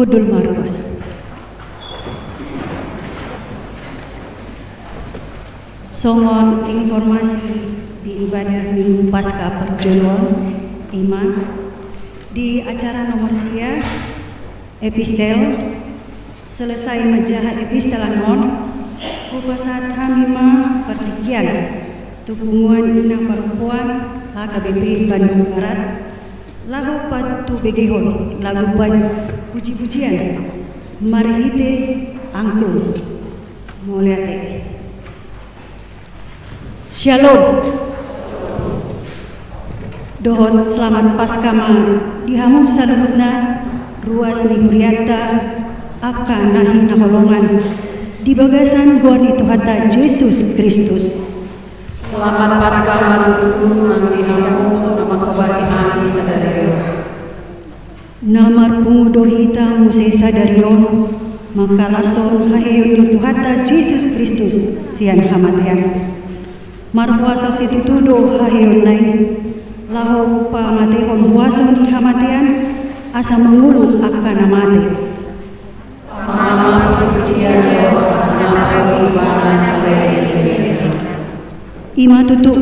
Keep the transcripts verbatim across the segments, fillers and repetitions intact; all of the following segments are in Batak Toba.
Hundul ma ruas. Songon informasi di ibadah Minggu Paskah parjolo on, i ma di acara nomor sia, epistel, selesai manjaha epistel on, hupasahat hami ma partingkian tu punguan Inang Parompuan H K B P Bandung Barat, laho patubegehon lagu pa-, puji-pujian marhite angklung. Mauliate. Syalom. Dohot selamat Paskah ma di hamu saluhutna, ruas ni hurianta, angka na hinaholongan di bagasan goar ni Tuhanta Jesus Kristus. Selamat Paskah ma tutu nang di hamu na manghobasi hami sadari on. Na marpungu do hita muse sadari on mangkalashon haheheon ni Tuhanta Jesus Kristus sian hamatean. Marhuaso situtu do haheheonna i, laho pamatehon huaso ni hamatean, asa mangolu angka na mate. Tama ma puji-pujian dohot hasangapon tu Ibana saleleng ni lelengna. I ma tutu,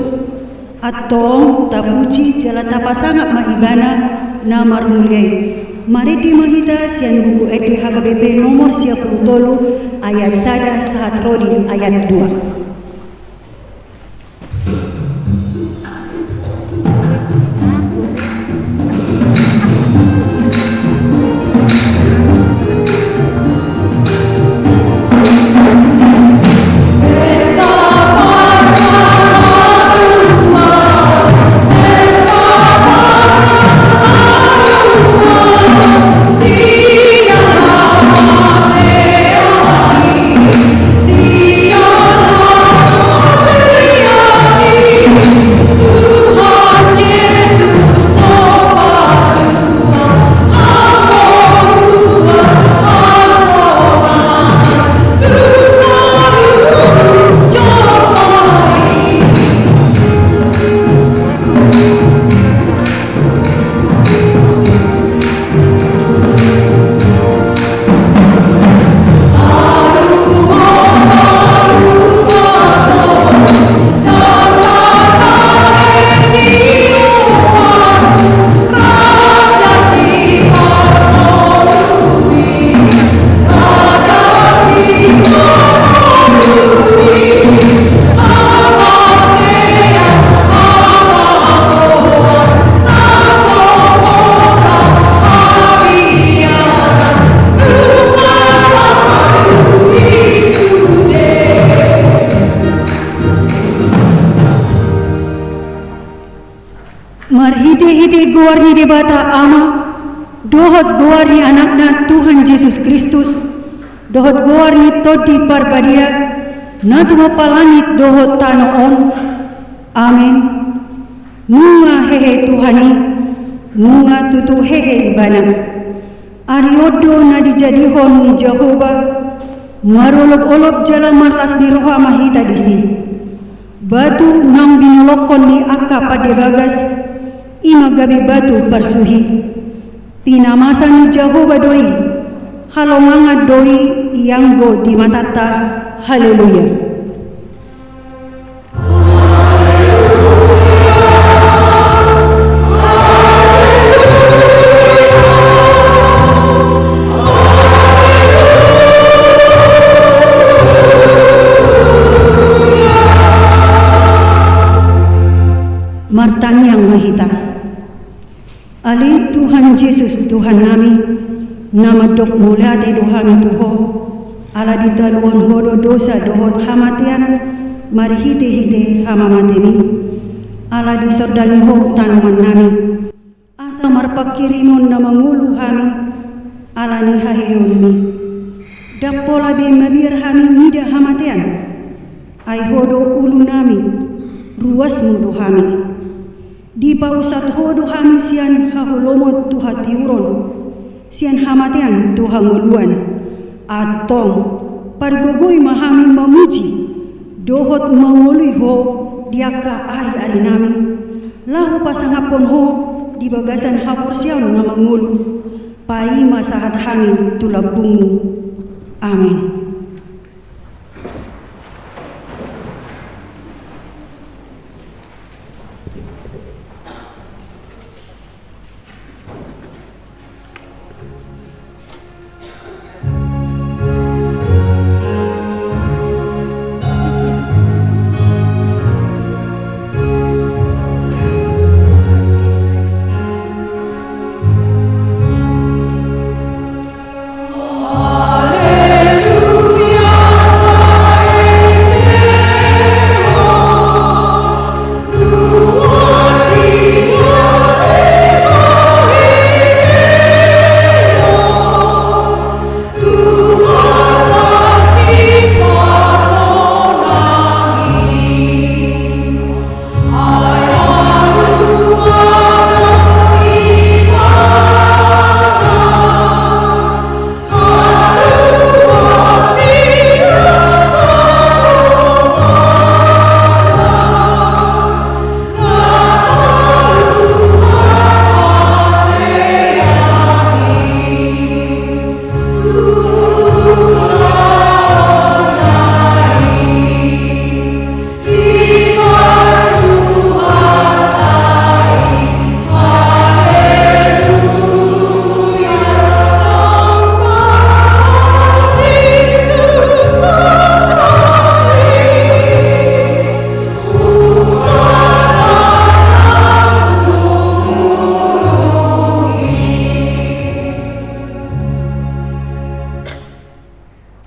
antong tapuji jala tapasangap ma Ibana na marmulia i. Marende ma hita sian Buku Ende H K B P nomor sia pulu tolu, ayat sada sahat ro di ayat dua. Marhite-hite goar ni Debata Ama, dohot goar ni Anakna Tuhan Jesus Kristus, dohot goar ni Tondi Parbadia, na tumompa langit dohot tano on. Amen. Nunga hehe Tuhan i, nunga tutu hehe Ibana. Ari on do na dijadihon ni Jahowa, marolop-olop jala marlas ni roha ma hita disi. Batu naung binolongkon ni angka pande bagas, i ma gabe batu parsuhi. Pinamasa ni Jahowa do i, halongangan do i ianggo di matanta. Haleluya. Martangiang ma hita. Ale Tuhan Jesus, Tuhannami, na mandok mauliate do hami tu Ho, ala ditaluhon Ho do dosa dohot hamatean marhite-hite hamamatemi, ala disondangi Ho tanomannami, asa marpanghirimon na mangolu hami ala ni haheheonmi. Ndang pola be mabiar hami mida hamatean, ai Ho do ulunami, ruasmu do hami. Dipausat Ho do hami sian haholomon tu hatiuron, sian hamatean tu hangoluan. Antong, pargogoi ma hami mamuji dohot mangoloi Ho di angka ari-arinami, laho pasangaphon Ho di bagasan haporseaon na mangolu. Paima sahat hami tu lambungmu. Amen.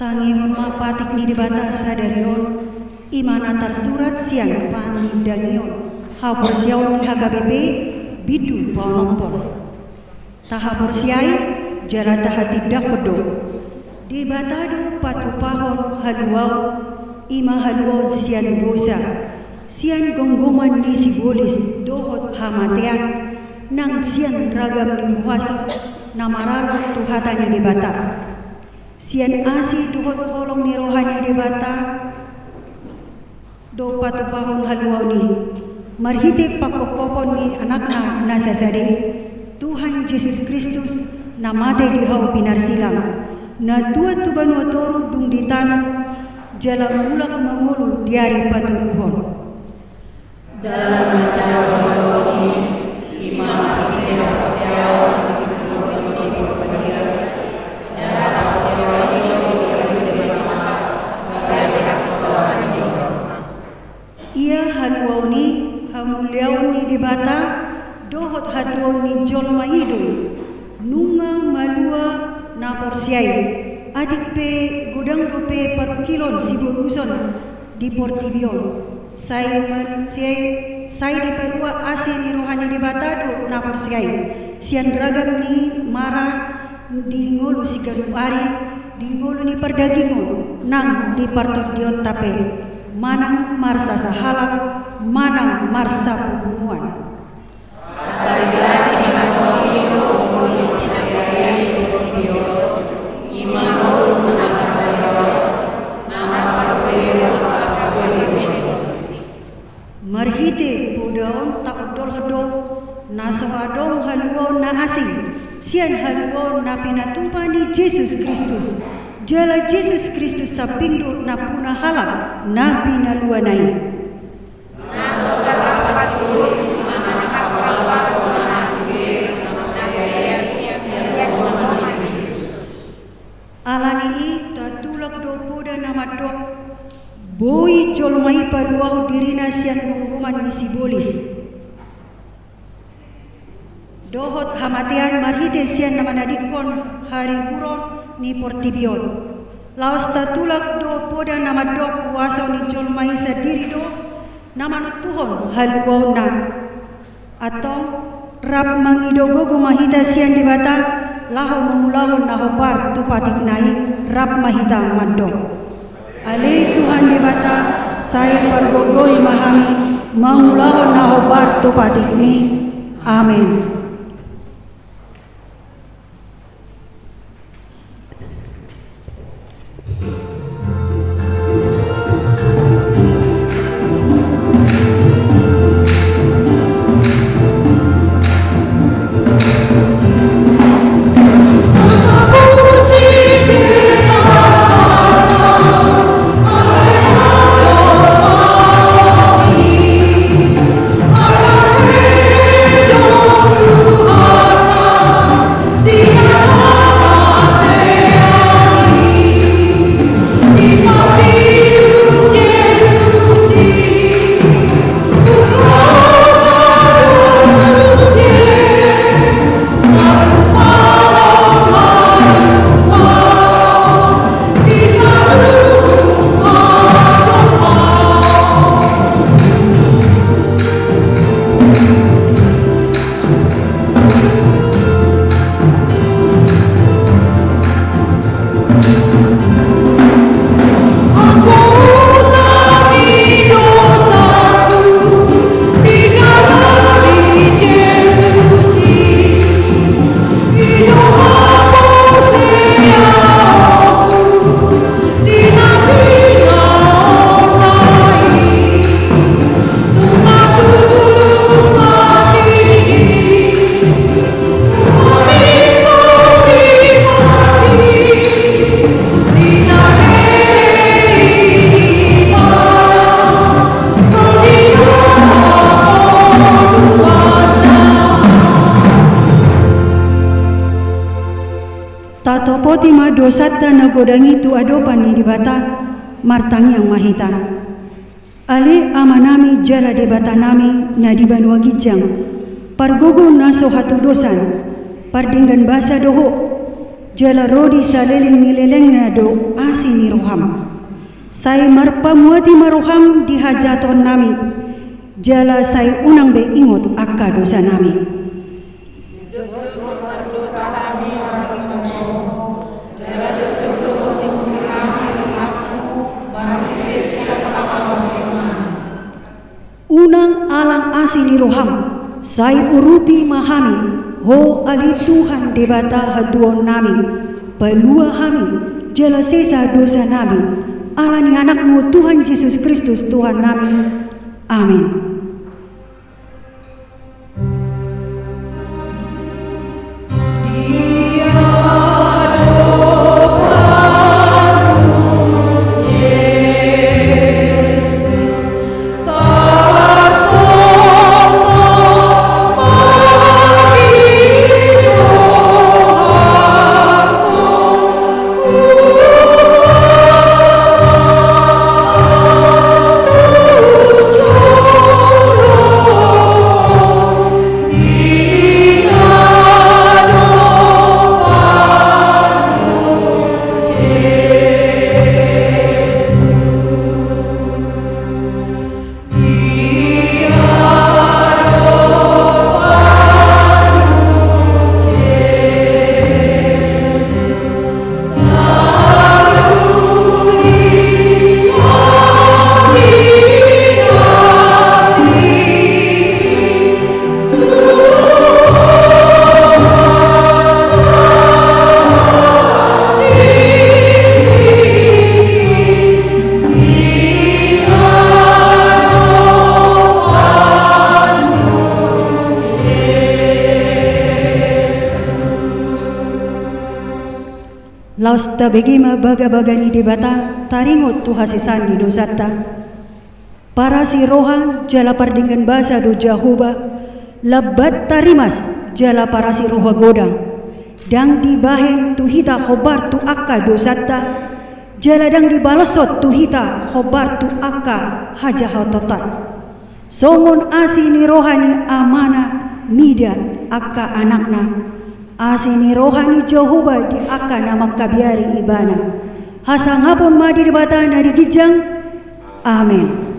Tangihon ma patik ni Debata sadari on, i ma na tarsurat sian Panindangion Haporseaon ni H K B P bindu paonomhon. Tahaporseai jala tahatindangkon do, Debata do patupahon haluaon, i ma haluaon sian dosa, sian gomgoman ni sibolis dohot hamatean, nang sian ragam ni huaso na maralo tu hata ni Debata. Sian asi dohot holong ni roha ni Debata do patupahon haluaon i, marhite pangkophopon ni Anakna na sasada i, Tuhan Jesus Kristus, na mate di hau pinarsilang, na tuat tu banua toru dung di tano, jala mulak mangolu di ari patoruhon. Dalan manjalo haluaon i, i ma marhite haporseaon di Tondi Porbadia, jala haporseaon i di Debata, gabe haporseaon. Ia haluaon i, hamuliaon ni Debata dohot hatuaon ni jolma i do i, nunga malua na porsea i, atik pe godang dope parungkilon siboruson di portibi on. Sai ma-, sai, sai dipalua asi ni roha ni Debata do na porsea i, sian ragam ni mara di ngolu siganup ari, di ngolu ni pardagingon, nang di partondionta pe, manang marsasahalak, manang marsapunguan. Marhite poda on taondolhon do na so adong haluaon na asing sian haluaon na pinatupa ni Jesus Kristus. Jala Jesus Kristus sambing do nampuna halak na pinaluana i. Alani i tatulak do poda na mandok, boi jolma i paluahon dirina sian gomgoman ni sibolis dohot hamatean marhite sian na manadingkon hariburon ni portibi on. Laos tatulak do poda na mandok, huaso ni jolma i sandiri do na manontuhon haluaonna. Antong, rap mangido gogo ma hita sian Debata, laho mangulahon na hombar tu patikna i, rap ma hita mandok. Ale Tuhan Debata, sai pargogoi ma hami mangulahon na hombar tu patikmi. Amen. Tima dosanta na godang i tu adopan ni Debata, martangiang ma hita. Ale Amanami jala Debatanami na di banua ginjang, pargogo na so hatudosan, pardenggan basa do Ho, jala ro di saleleng ni lelengna do asi ni roham. Sai marpamuati ma roham di hajahatonnami, jala sai unang be ingot angka dosanami. Unang alang asi ni roham, sai urupi ma hami, Ho ale Tuhan Debata hatuaonnami, palua hami, jala sesa dosanami, ala ni AnakMu Tuhan Jesus Kristus Tuhannami. Amin. Laos tabege ma bagabaga ni Debata, taringot tu hasesaan ni dosanta. Parasi roha jala pardenggan basa do Jahowa, lambat tarimas jala parasi roha godang. Ndang dibahen tu hita hombar tu angka dosanta, jala ndang dibaloshon tu hita hombar tu angka hajahatonta. Songon asi ni roha ni amana mida angka anakna, asi ni roha ni Jahowa di angka na mangkabiari ibana. Hasangapon ma di Debata na di ginjang. Amen.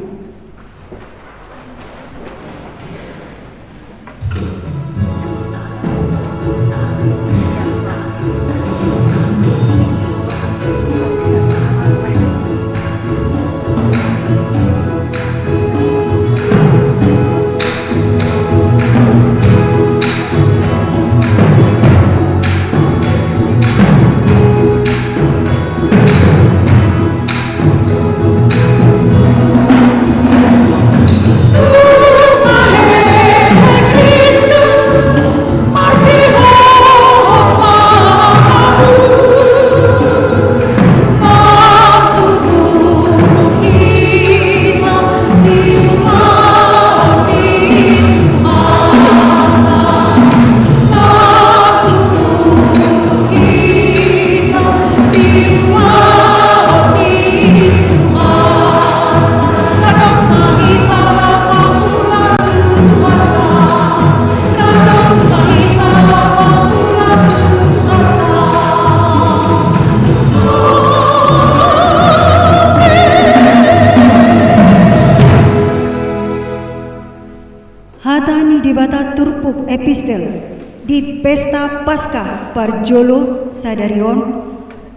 Hata ni Debata turpuk epistel di pesta Paskah parjolo sadari on,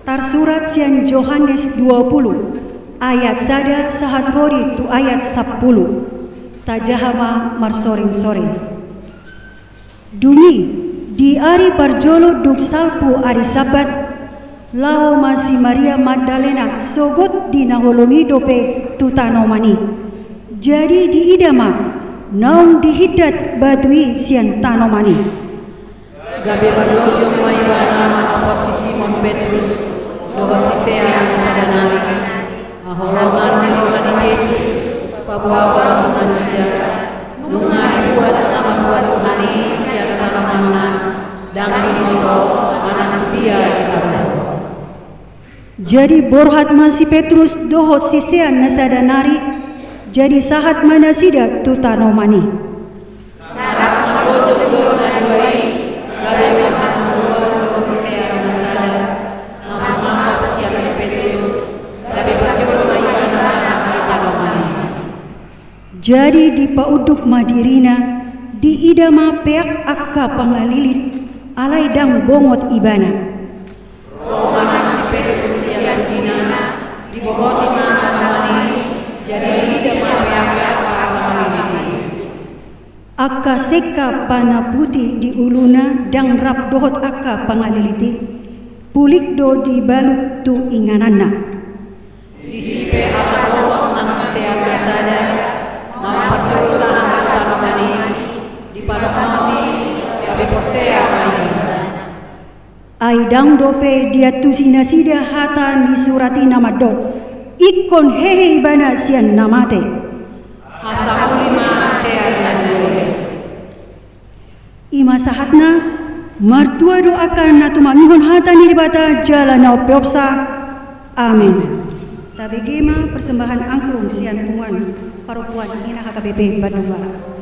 tarsurat sian Johannes dua puluh, ayat sada sahat ro di tu ayat sampulu. Tajaha ma marsoringsoring. Dung i, di ari parjolo dung salpu ari Sabat, laho ma si Maria Magdalena sogot di na holom i dope tu tanoman i. Jadi diida ma naung dihindat batu i sian tanoman i. Gabe marlojong ma ibana manopot si Simon Petrus dohot sisean na sada nari. Haholongan ni roha ni Jesus paboahon tu nasida, nunga dibuat na mambuat Tuhan i sian tanomanna, ndang binoto manang tu dia ditaruhon. Jadi borhat ma si Petrus dohot sisean na sada nari, jadi sahat ma nasida tu tanoman i. Rap marlojong do na dua i, gabe marhaholongan do sisean na sada, mamungkap sian si Petrus, gabe parjolo ma ibana sahat tu tanoman i. Jadi dipaunduk ma dirina, diida ma peak angka pangalilit, alai ndang bongot ibana. Ro ma nang si Petrus sian pudina, dibongoti ma tanoman i, jadi diida ma peak angka pangalilit i. Angka sengkap panaputi di uluna ndang rap dohot angka pangalilit i, pulik do dibalut tu ingananna. Disi pe asa bongot nang sisean na sada, naung parjolo sahat tu tanoman i, dipanongoti, gabe porsea ma ibana. Ai ndang dope diantusi nasida hata ni surat i na mandok, ingkon hehe ibana sian na mate. Asa uli ma sisean na dua i. I ma sahatna. Martua do angka na tumangihon hata ni Debata jala na umpeopsa. Amen. Tabege ma persembahan angklung sian punguan parompuan Ina H K B P Bandung Barat.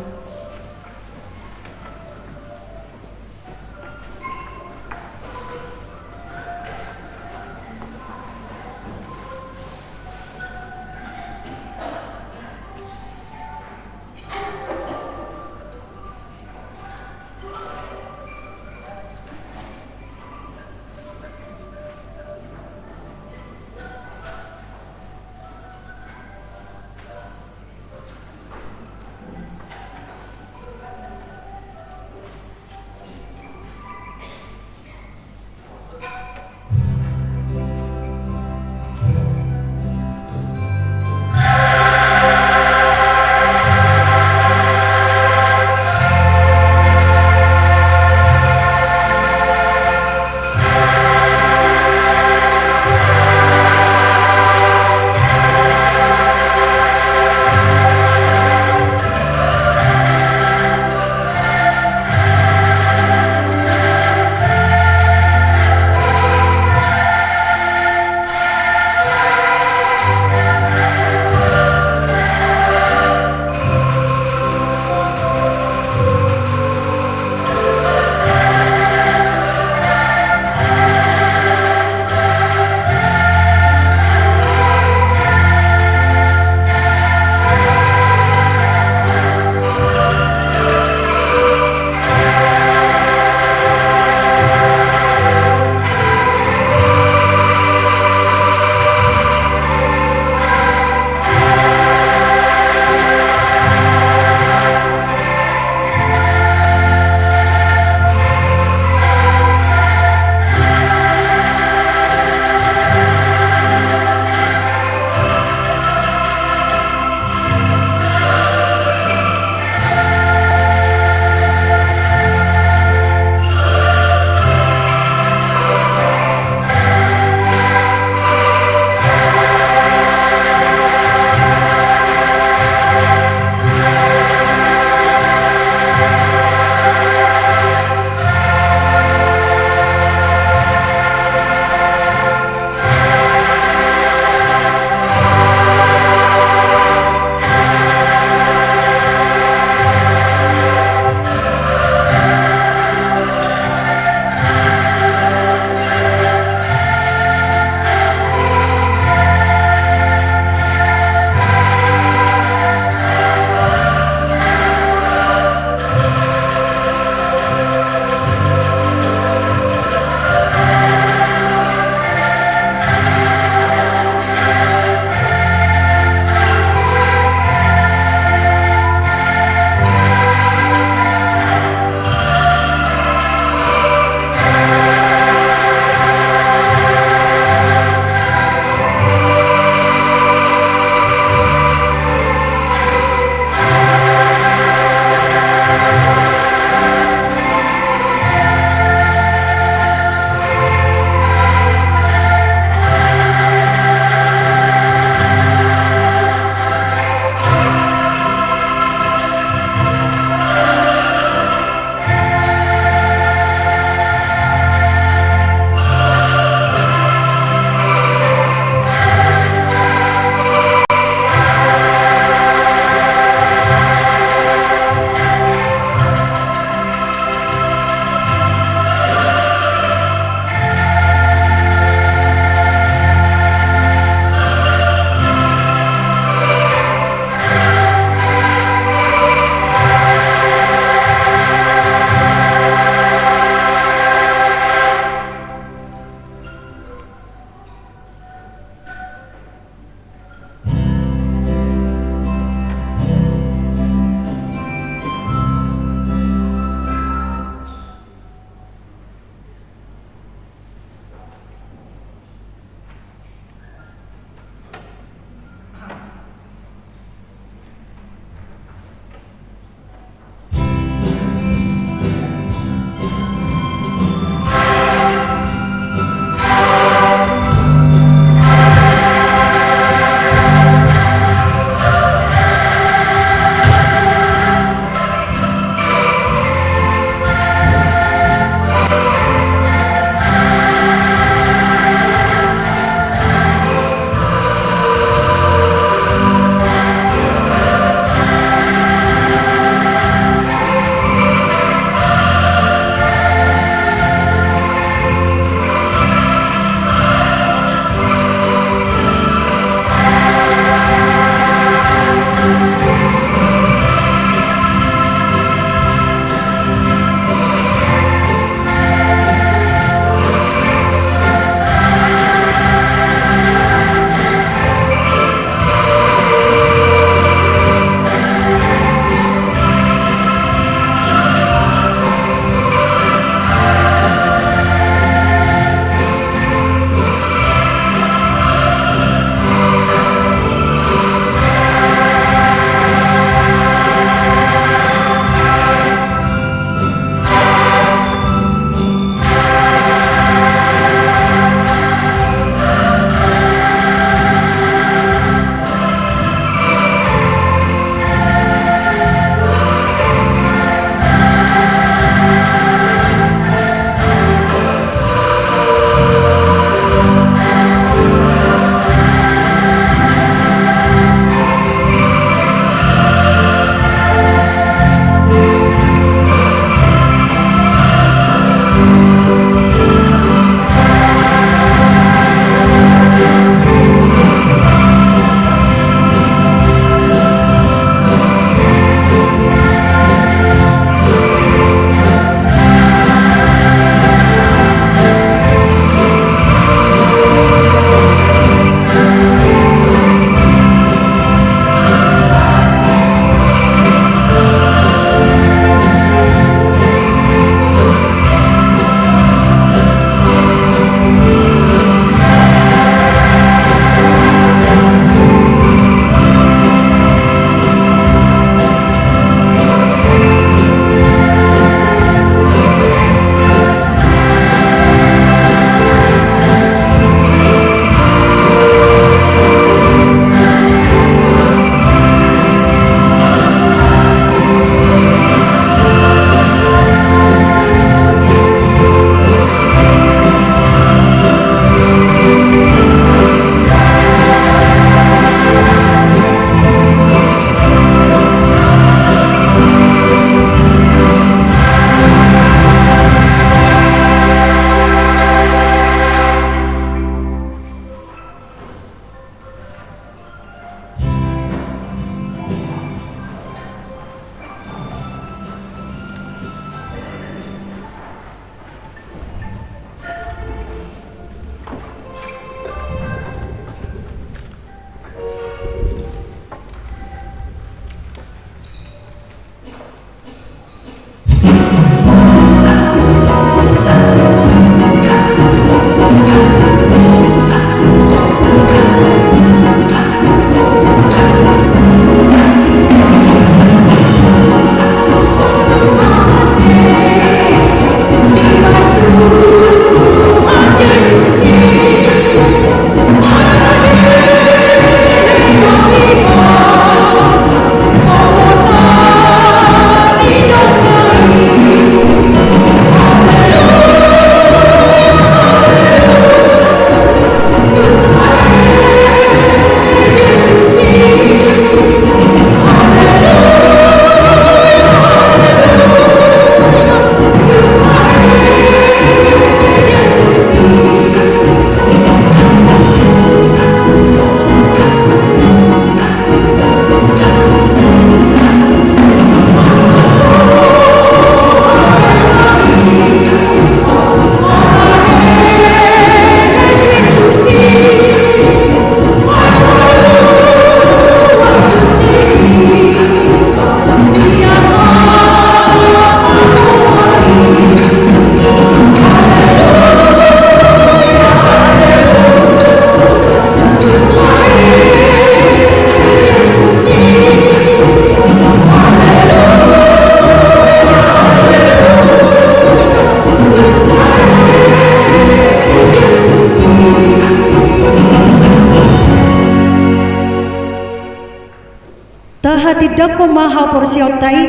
Tindanghon ma haporseaonta i,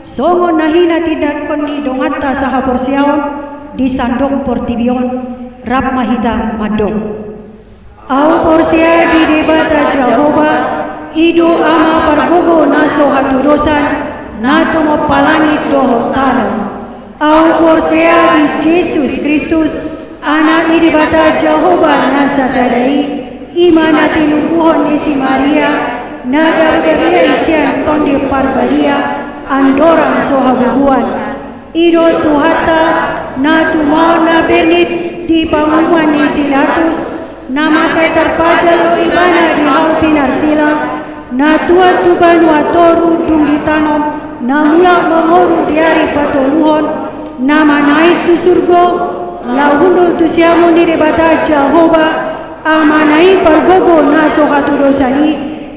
songon na hinatindangkon ni donganta sahaporseaon di sandok portibi on. Rap ma hita mandok. Ahu porsea di Debata Jahowa, i do Ama pargogo na so hatudosan, na tumompa langit dohot tano. Ahu porsea di Jesus Kristus, Anak ni Debata Jahowa na sasada i, i ma na tinumbuhon ni si Maria, na gabegabean sian Tondi Parbadia, andorang so habubuan. I do Tuhanta, na tumaon na bernit di panguhuman ni si Pilatus, na mate tarpajal do Ibana di hau pinarsilang, na tuat tu banua toru dung ditanom, na mulak mangolu di ari patoluhon, na manaek tu surgo, laho hundul tu siamun ni Debata Jahowa, Amana i pargogo na so hatudosan i,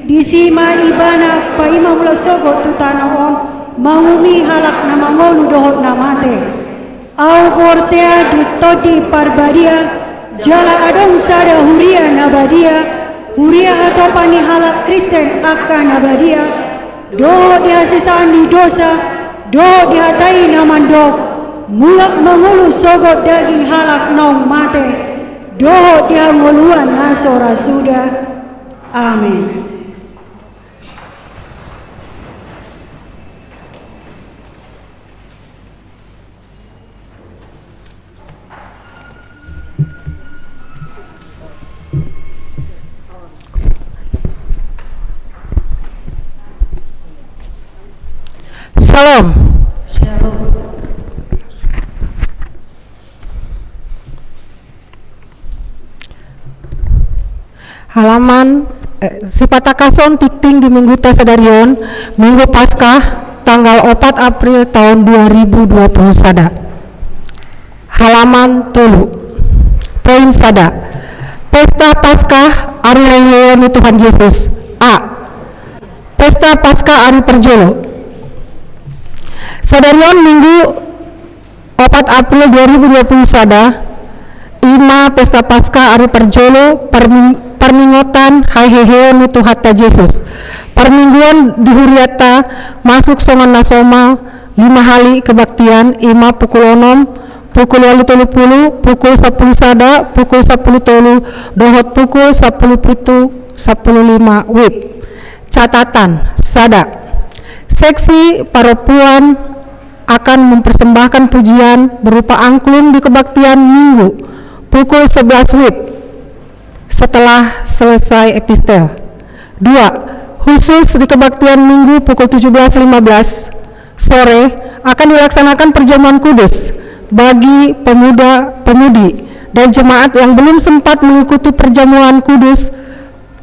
disi ma Ibana paima mulak sogot tu tano on, manguhumi halak na mangolu dohot na mate. Ahu porsea di Tondi Parbadia, jala adong sada huria na badia, huria hatopan ni halak Kristen angka na badia, dohot di hasesaan ni dosa, dohot di hata i na mandok, mulak mangolu sogot daging halak naung mate, dohot di hangoluan na so ra suda. Amen. Shalom. Shalom. Halaman, eh, sipatangkashon tingting di mingguta sadari on, Minggu Paskah, tanggal opat April taon dua ribu dua puluh sada. Halaman tolu. Poin sada. Pesta Paskah ari haheheon ni Tuhan Jesus. A. Pesta Paskah ari parjolo. Sadari on Minggu opat April dua ribu dua puluh sada, i ma Pesta Paskah ari parjolo parming-, parningotan haheheon ni Tuhanta Jesus. Parmingguon di hurianta masuk songon na somal lima hali kebaktian, i ma pukul onom, pukul ualu tolu pulu, pukul sampulu sada, pukul sampulu tolu, dohot pukul sampulu pitu, sampulu lima wib. Catatan, sada. Seksi parompuan akan mempersembahkan pujian berupa angklung di kebaktian Minggu pukul sebelas wib setelah selesai epistel. Dua, khusus di kebaktian Minggu pukul tujuh belas lima belas sore akan dilaksanakan perjamuan kudus bagi pemuda-pemudi dan jemaat yang belum sempat mengikuti perjamuan kudus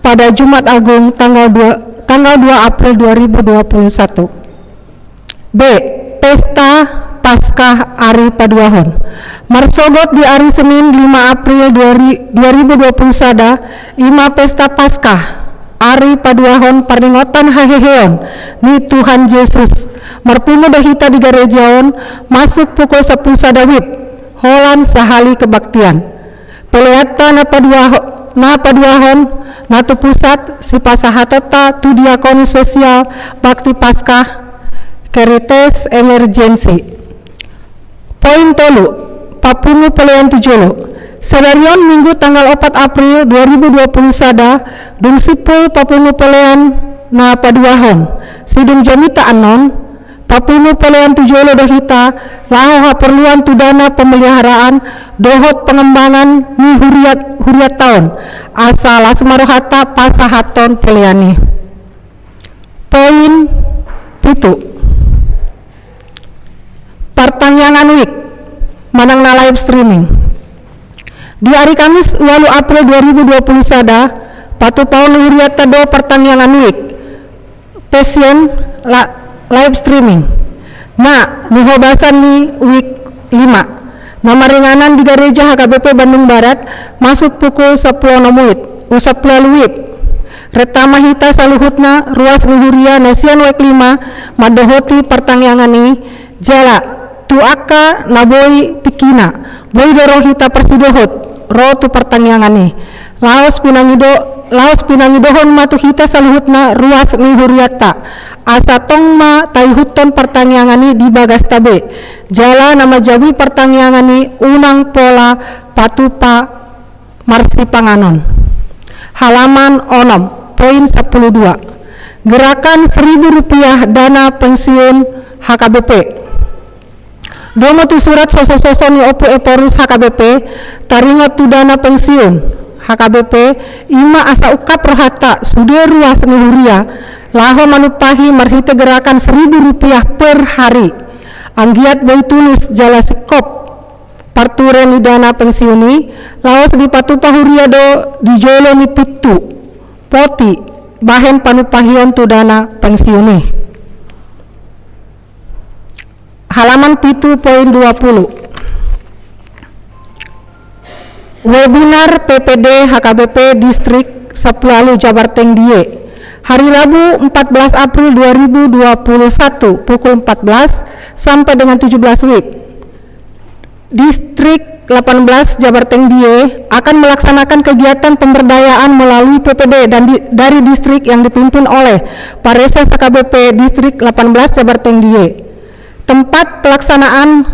pada Jumat Agung tanggal dua, tanggal dua April dua ribu dua puluh satu. B. Pesta Paskah ari paduahon. Marsogot di ari Senin lima April dua ri-, dua ribu dua puluh sada, i ma Pesta Paskah ari paduahon parningotan haheheon ni Tuhan Jesus. Marpungu do hita di gareja on, masuk pukul sampulu sada wib, holan sahali kebaktian. Peleanta na paduaho-, na paduahon, na tu pusat, sipasahatonta tu diakoni sosial bakti Paskah, Caritas Emergency. Poin tolu, papungu pelean tu jolo. Sadari on Minggu tanggal opat April dua ribu dua puluh sada, dung simpul papungu pelean na paduahon. Sidung jamita annon, papungu pelean tu jolo do hita, laho haporluan tu dana pemeliharaan dohot pengembangan ni huriat, hurianta on. Asa las ma rohanta pasahathon pelean i. Poin pitu. Partangiangan Week manang na live streaming. Di ari Kamis ualu April dua ribu dua puluh sada, patupaon ni hurianta do partangiangan Week. Passion la-, live streaming. Na, nihobasan ni Week lima. Na maringanan di gareja H K B P Bandung Barat, masuk pukul sampulu onom wib, sampulu ualu wib. Renta ma hita saluhutna ruas ni huria na sian Week lima, mandohoti partangiangan i, jala, tu angka na boi tingkina, boi do ro hita parsidohot, ro tu partangiangan i. Laos pinangido-, laos pinangidohon ma tu hita saluhutna ruas ni hurianta, asa tong ma taihuthon partangiangan i di bagasta be, jala na manjamui partangiangan i unang pola patupa marsipanganon. Halaman onom, poin sampulu dua. Gerakan seribu rupiah dana pensiun H K B P. Domu tu surat sosososo ni Ompu Ephorus H K B P, taringot tu dana pensiun H K B P, i ma asa ungkap rohanta sude ruas ni huria, laho manumpahi marhite gerakan seribu rupiah per hari. Anggiat boi tulis jala singkop parture ni dana pensiun i, laos dipatupa huria do di jolo ni pintu poti bahen panumpahion tu dana pensiun i. Halaman pitu, poin dua pulu. Webinar P P D H K B P Distrik Sampulu Ualu Jabarteng D I E, hari Rabu empat belas April dua ribu dua puluh satu, pukul empat belas sampai dengan tujuh belas W I B. Distrik delapan belas Jabarteng D I E akan melaksanakan kegiatan pemberdayaan melalui P P D dan di-, dari distrik yang dipimpin oleh Paresa H K B P Distrik delapan belas Jabarteng D I E. Tempat pelaksanaan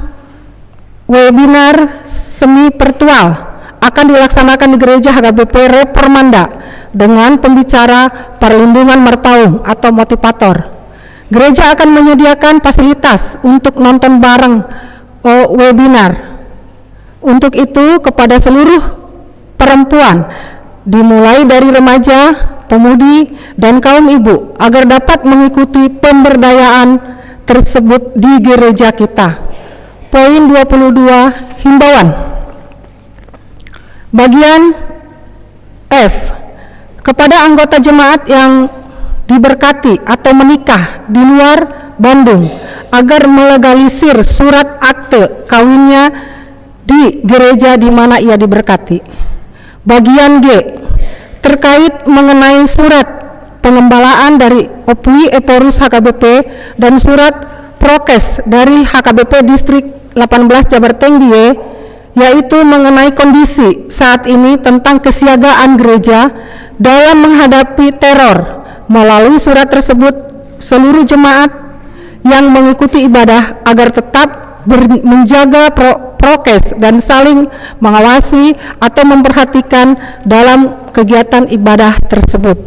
webinar semi virtual akan dilaksanakan di Gereja H K B P Reformanda dengan pembicara perlindungan merpaung atau motivator. Gereja akan menyediakan fasilitas untuk nonton bareng, oh, webinar. Untuk itu, kepada seluruh perempuan, dimulai dari remaja, pemudi, dan kaum ibu, agar dapat mengikuti pemberdayaan tersebut di gereja kita. Poin dua puluh dua, himbauan. Bagian F, kepada anggota jemaat yang diberkati atau menikah di luar Bandung, agar melegalisir surat akte kawinnya di gereja di mana ia diberkati. Bagian G, terkait mengenai surat pengembalaan dari Ompu Ephorus H K B P dan surat prokes dari H K B P Distrik delapan belas Jabarteng D I E, yaitu mengenai kondisi saat ini tentang kesiagaan gereja dalam menghadapi teror. Melalui surat tersebut, seluruh jemaat yang mengikuti ibadah agar tetap ber-, menjaga pro-, prokes dan saling mengawasi atau memperhatikan dalam kegiatan ibadah tersebut.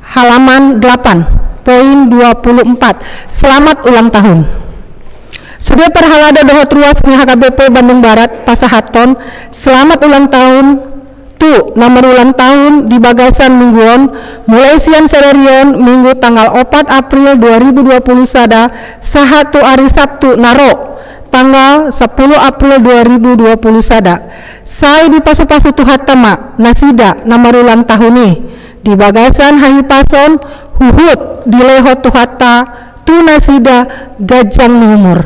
Halaman delapan, poin dua puluh empat. Selamat ulang tahun. Sude parhalado dohot ruas ni H K B P Bandung Barat pasahathon selamat ulang tahun tu na marulang tahun di bagasan minggu on, mulai sian sadari on, Minggu tanggal opat April dua ribu dua puluh sada, sahat tu ari Sabtu na ro, tanggal sampulu April dua ribu dua puluh sada. Sai dipasupasu Tuhanta ma nasida na marulang tahun i di bagasan hahipason, huhut dilehon Tuhanta tu nasida ganjang ni umur.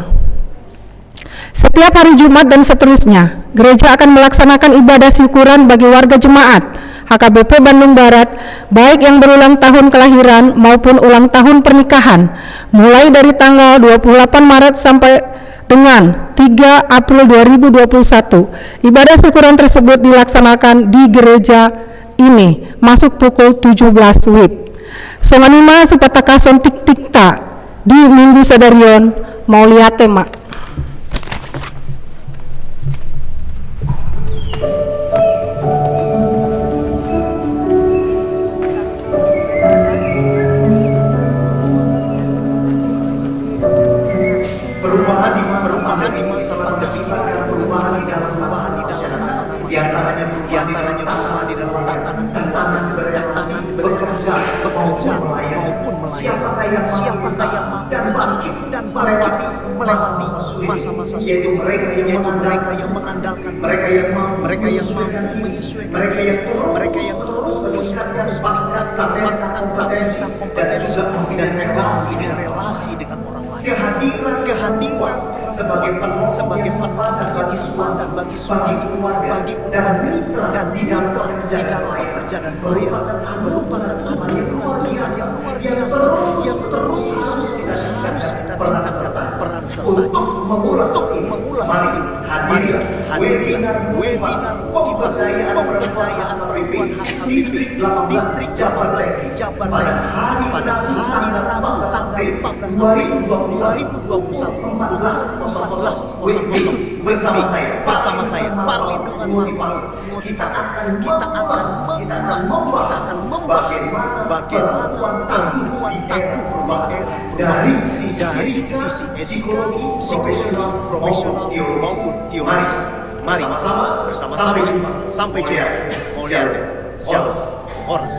Setiap hari Jumat dan seterusnya, gereja akan melaksanakan ibadah syukuran bagi warga jemaat H K B P Bandung Barat, baik yang berulang tahun kelahiran maupun ulang tahun pernikahan, mulai dari tanggal dua puluh delapan Maret sampai dengan tiga April dua ribu dua puluh satu. Ibadah syukuran tersebut dilaksanakan di gereja ini, masuk pukul tujuh belas W I B. Songon i ma sipatangkason tingtingta di minggu sadari on, mauliate ma. Perubahan di masa pandemi ini adalah perubahan di dalam tatanan masyarakat, di antaranya perubahan di dalam tatanan keuangan, tatanan berrelasi, bekerja, maupun melayani. Siapakah yang mampu bertahan dan bangkit melewati masa-masa sulit ini, yaitu mereka yang mengandalkan Tuhan, mereka yang mampu menyesuaikan diri, mereka yang terus-menerus meningkatkan bakat, talenta, kompetensi, dan juga mempunyai relasi dengan orang lain. Kehadiran perempuan sebagai penanda yang sepadan bagi suami, bagi keluarga, dan mitra di dalam pekerja dan pelayanan merupakan anugerah Tuhan yang luar biasa, yang terus-menerus harus kita tingkatkan. Serta untuk mengulas hal ini, mari hadirilah webinar motivasi pemberdayaan perempuan H K B P Distrik delapan belas Jabar Daim pada hari Rabu tanggal empat belas April dua ribu dua puluh satu pukul empat belas kosong kosong W I B bersama saya, Parlindungan Marpaung, motivator. Kita akan mengulas, kita akan membahas bagaimana perempuan tangguh di era perubahan dari sisi etika, psikologi, profesional, maupun teologis. Mari bersama-sama, sampai jumpa. Mauliate, Shalom, Horas.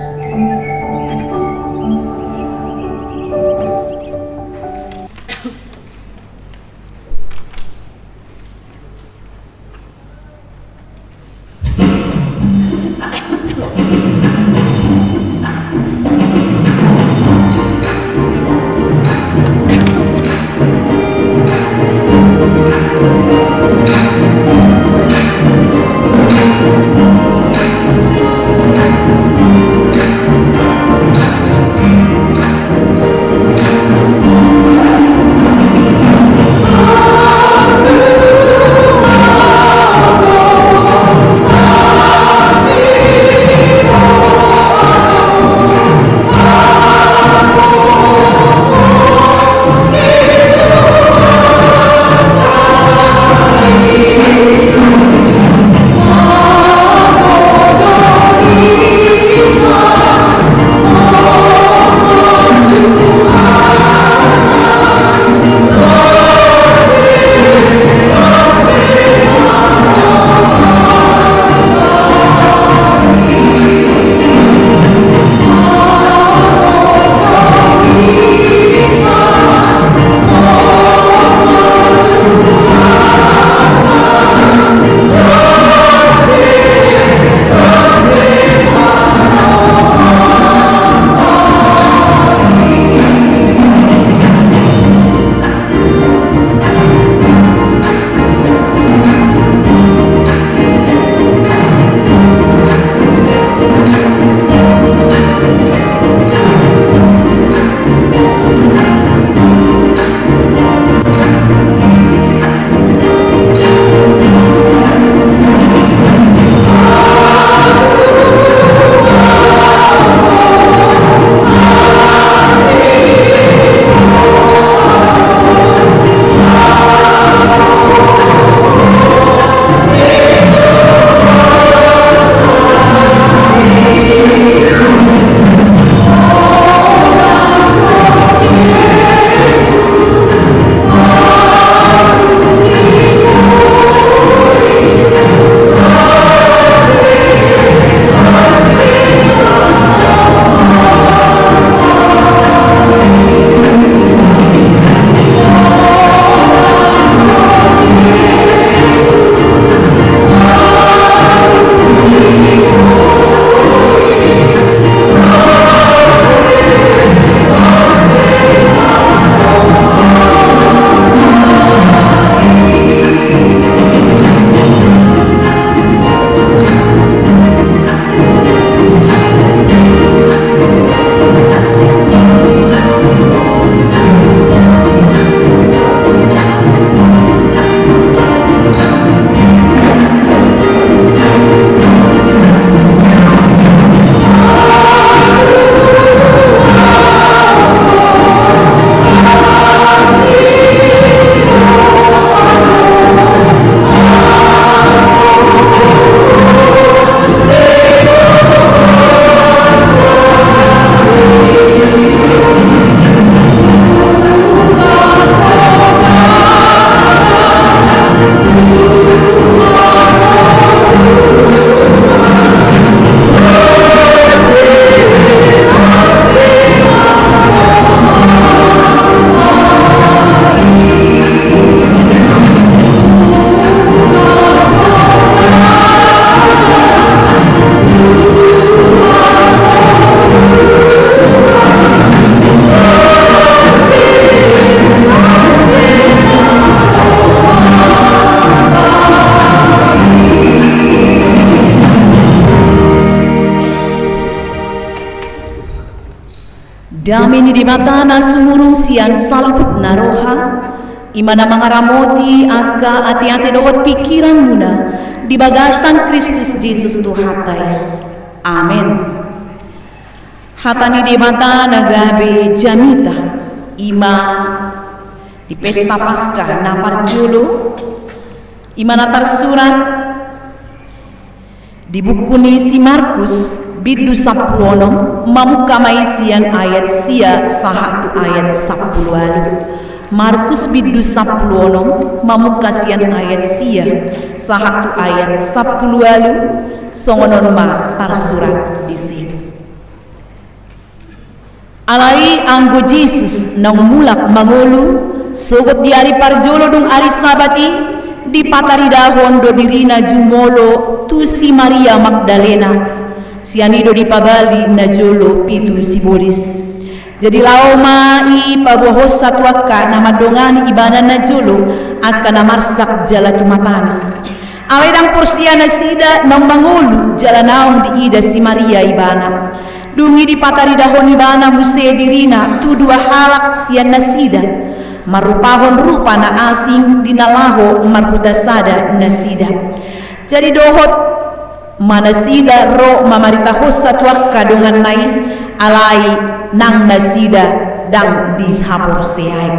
Dame ni Debata na sumurung sian saluhutna roha, I ma na mangaramoti angka ateate dohot pingkiranmuna di bagasan Kristus Jesus Tuhanta i. Amen. Hata ni Debata na gabe jamita, i ma di pesta Paskah na parjolo, i ma na tarsurat di buku ni si Markus, bindu sampulu onom, mamungka ma i sian ayat sia sahat tu ayat sampulu ualu. Markus bindu sampulu onom, mamungka sian ayat sia sahat tu ayat sampulu ualu, songon on ma tarsurat disi. Alai anggo Jesus naung mulak mangolu, sogot di ari parjolo dung ari Sabat i, dipataridahon do dirina jumolo tu si Maria Magdalena. Sian i do dipabali najolo pitu sibolis. Jadi laho ma i paboahonsa tu angka na mandongani ibana najolo, angka na marsak jala tumatangis. Alai ndang porsea nasida naung mangolu jala naung diida si Maria ibana. Dung i dipataridahon ibana muse dirina tu dua halak sian nasida, marrupahon rupa na asing di na laho marhuta sada nasida. Jadi dohot ma nasida ro mamaritahonsa tu angka donganna i, alai nang nasida ndang dihaporseai.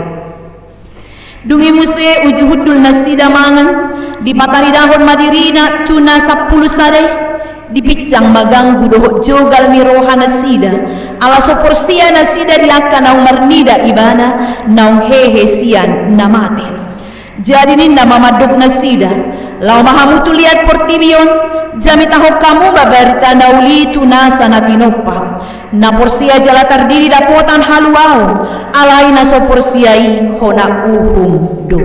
Dung i muse uju hundul nasida mangan, dipataridahon ma dirina tu na sampulu sada i, dipinsang ma ganggu dohot jogal ni roha nasida, ala so porsea nasida di angka naung marnida ibana, naung hehe sian na mate. Jadi ninna ma mandok nasida, laho ma hamu tu liat portibi on, jamitahon hamu ma barita na uli tu nasa na tinompa. Na porsea jala tardidi dapotan haluaon, alai na so porsea i hona uhum do.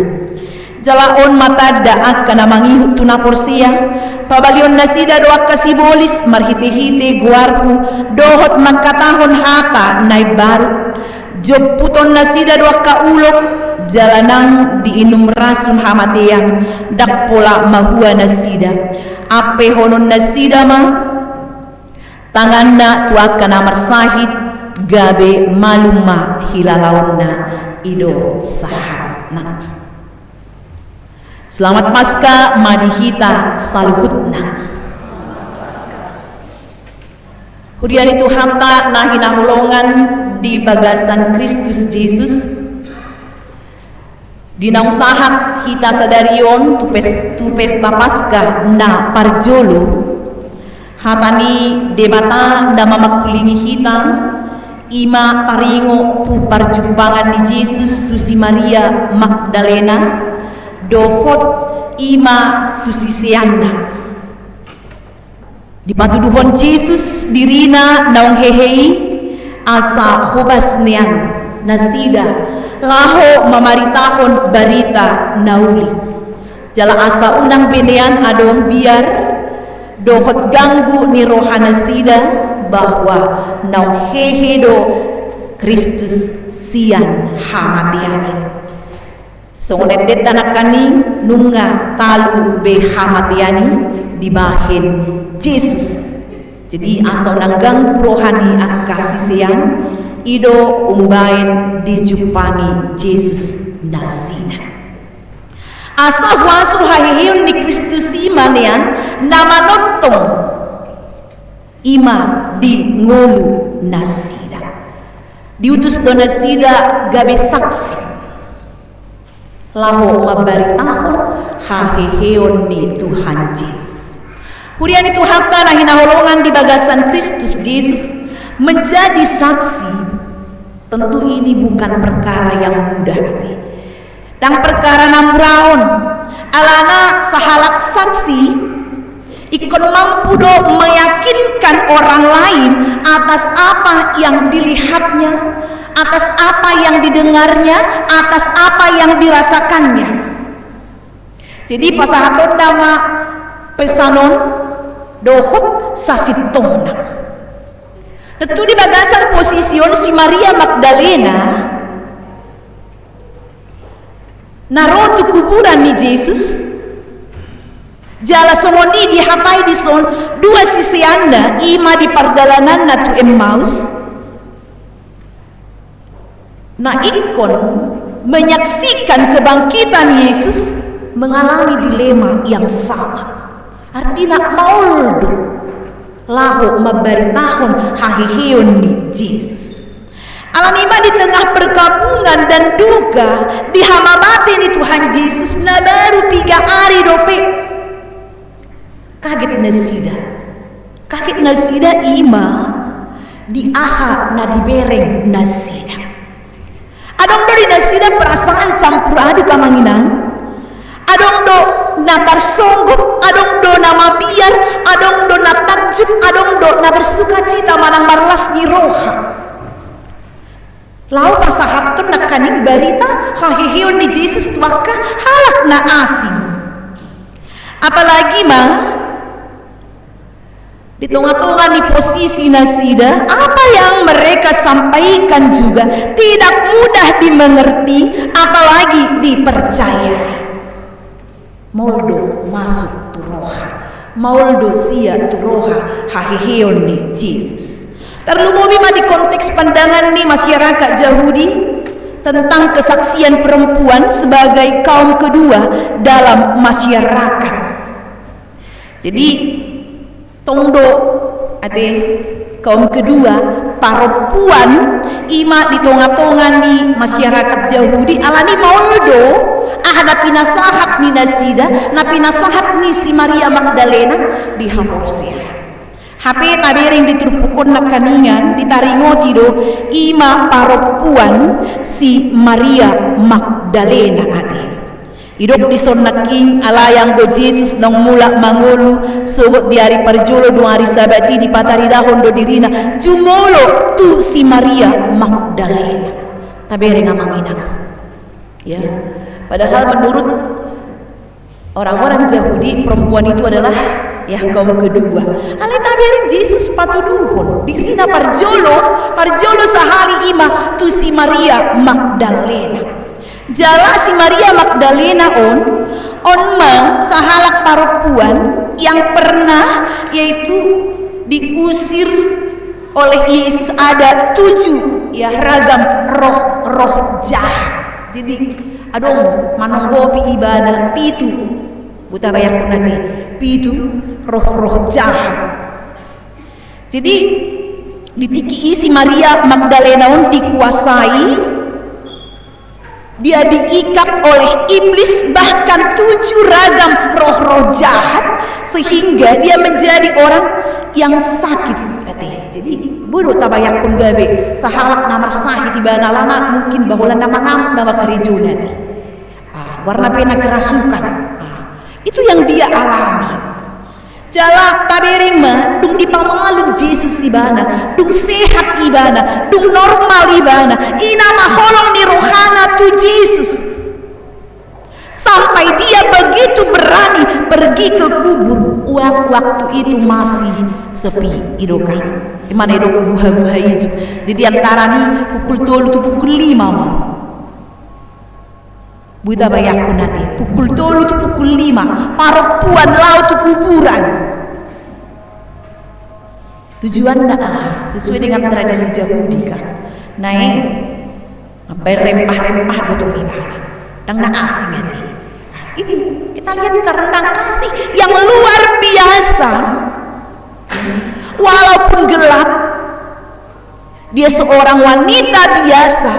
Jala on ma tanda angka na mangihut tu na porsea, pabalion nasida do angka sibolis marhitehite goarhu, dohot mangkatahon hata na imbaru. Jomputon nasida do angka ulok, jala nang diinum rasun hamatean, ndang pola mahua nasida. Ampehonon nasida ma tanganna tu angka na marsahit, gabe malum ma hilalaonna. I do sahatna. Selamat Paskah ma di hita saluhutna. Huria ni Tuhanta na hinaholongan di bagasan Kristus Jesus, di naung sahat hita sadari on tu pes-, tu pesta Paskah na parjolo, hata ni Debata na mamangkulingi hita, i ma taringot tu parjumpangan ni Jesus tu si Maria Magdalena, dohot i ma tu siseanna. Dipatuduhon Jesus dirina naung hehe i, asa hobas nian nasida laho mamaritahon barita na uli. Jala asa unang be nian adong biar dohot ganggu ni roha nasida bahwa naung hehe do Kristus sian hamatean i. Songon endenta nangkaning nunga talu be hamatean i dibahen Jesus. Jadi asa unang ganggu roha ni angka sisean i do umbahen dijumpangi Jesus nasida. Asa huaso haheheon ni Kristus i ma nian na manongtong i ma di ngolu nasida. Diutus do nasida gabe saksi laho mambaritahon haheheon ni Tuhan Jesus. Huria ni Tuhanta na hinaholongan di bagasan Kristus Jesus, menjadi saksi tentu ini bukan perkara yang mudah, ate. Ndang perkara na mura on, alana sahalak saksi ingkon mampu do meyakinkan orang lain atas apa yang dilihatnya, atas apa yang didengarnya, atas apa yang dirasakannya. Jadi pasahatonna ma pesan on dohot sasintongna. Tentu di bagasan posisi on si Maria Magdalena na ro tu kuburan ni Jesus, jala songon i dihatai dison dua siseanna i ma di pardalananna tu Emmaus, na ingkon menyaksikan kebangkitan Yesus mengalami dilema yang sama. Artina maol do laho mambaritahon haheheon ni Jesus. Alani i ma di tengah perkabungan dan duka di hamamate ni Tuhan Jesus na baru piga ari dope, kaget nasida. Kaget nasida i ma di aha na dibereng nasida. Adong do di nasida perasaan campur aduk, amang inang. Adong do na tarsonggot, adong do na mabiar, adong do na takjub, adong do na bersukacita manang marlas ni roha laho pasahathon nangkaning barita haheheon ni Jesus tu angka halak na asing. Apalagi ma di tongatonga ni posisi nasida, apa yang mereka sampaikan juga tidak mudah dimengerti, apalagi dipercayai. Maol do masuk tu roha, maol do sia tu roha haheheon ni Jesus. Terlumobi ma di konteks pandangan ni masyarakat Yahudi tentang kesaksian perempuan sebagai kaum kedua dalam masyarakat. Jadi, tong do ate kaum kedua, parompuan, i ma di tongatonga ni masyarakat Yahudi, alani maol do aha na pinasahat ni nasida, na pinasahat ni si Maria Magdalena di haporseaon. Hape tabereng di turpuk on nangkaningan ditaringoti do, i ma parompuan si Maria Magdalena ate. Didok dison nangkin, alai anggo Jesus naung mulak mangolu, sogot di ari parjolo, dung ari Sabat i dipataridahon do dirina jumolo tu si Maria Magdalena. Tabereng, amang inang. Ya. Padahal menurut orang-orang Yahudi, perempuan itu adalah, ya, kaum kedua. Alai tabereng Jesus patuduhon dirina parjolo, parjolo sahali i ma tu si Maria Magdalena. Jala si Maria Magdalena on, on ma sahalak parompuan yang pernah, yaitu diusir oleh Yesus ada tujuh, ya, ragam roh-roh jahat. Jadi, adong manonggopi ibana pitu, boi tabayangkon ate, pitu roh-roh jahat. Jadi, di tingki i si Maria Magdalena on dikuasai, dia diikat oleh iblis, bahkan tujuh ragam roh-roh jahat, sehingga dia menjadi orang yang sakit ate. Jadi, boi do tabayangkon gabe sahalak na marsahit ibana, alana mungkin ba holan na mangamuk nama karejona ate. Ah, goarna pe na kerasukan. Ah, itu yang dia alami. Jala tabereng ma, dung dipamalum Jesus ibana, dung sehat ibana, dung normal ibana, i nama holong ni rohana tu Jesus. Sampai dia begitu berani pergi ke kubur, wa-, waktu itu masih sepi, didok kan. Ima na didok buha-buha ijuk. Jadi antara ni pukul tolu tu pukul lima ma. Boi tabayangkon ate, pukul tolu tu pukul lima, parompuan laho tu kuburan. Tujuanna aha? Sesuai dengan tradisi Yahudi kan. Naeng mambaen rempah-rempah do tong ibana. Ndang na asing ate. Ini kita lihat kerendang kasih yang luar biasa. Walaupun gelap, dia seorang wanita biasa,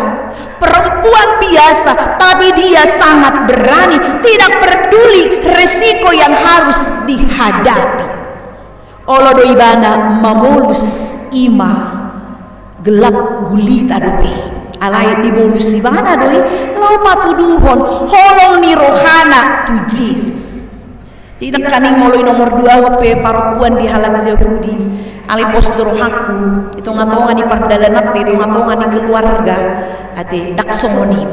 perempuan biasa, tapi dia sangat berani, tidak peduli resiko yang harus dihadapi. Olo do ibana mamolus, ima gelap gulita dope. Alai dibolus ibana do i laho patuduhon holong ni rohana tu Jesus. Jadi nangkaning molo i nomor dua pe parompuan di halak Jahudi, alai pos do rohangku, di tongatonga ni pardalanan pe, di tongatonga ni keluarga, ate, ndang songon i.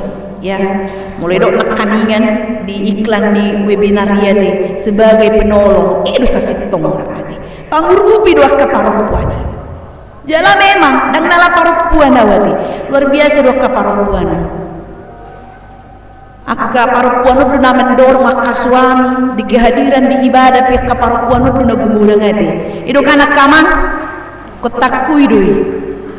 Ya, molo didok nangkaningan di iklan ni webinar i, ate, sebagai penolong, i do sasintongna, ate. Pangurupi do angka parompuan i. Jala memang, ndang nala parompuan au, ate. Luar biasa do angka parompuan i. Angka parompuan on do na mendorong angka suami, di kehadiran di ibadah pe angka parompuan on do na gumodang, ate. I do kan angka amang, kontakku i do i.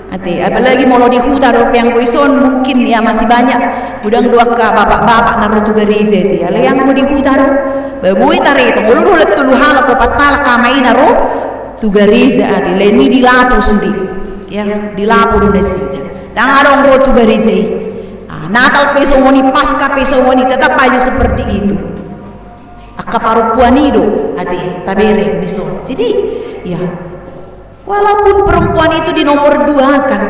Ate, apalagi molo di huta dope, anggo ison mungkin ya masih banyak, godang do angka bapak-bapak na ro tu gareja ate. Alai anggo di huta do, ba boi taretong, molo do holan tolu halak, opat halak, ama i na ro tu gareja ate. Alani i dilapo sude. Ya, dilapo do nasida. Ndang adong ro tu gareja i. Ah, Natal pe songon i, Paskah pe songon i, tetap aja seperti itu. Angka parompuan i do ate tabereng dison. Jadi, ya, walaupun perempuan itu di nomor dua kan,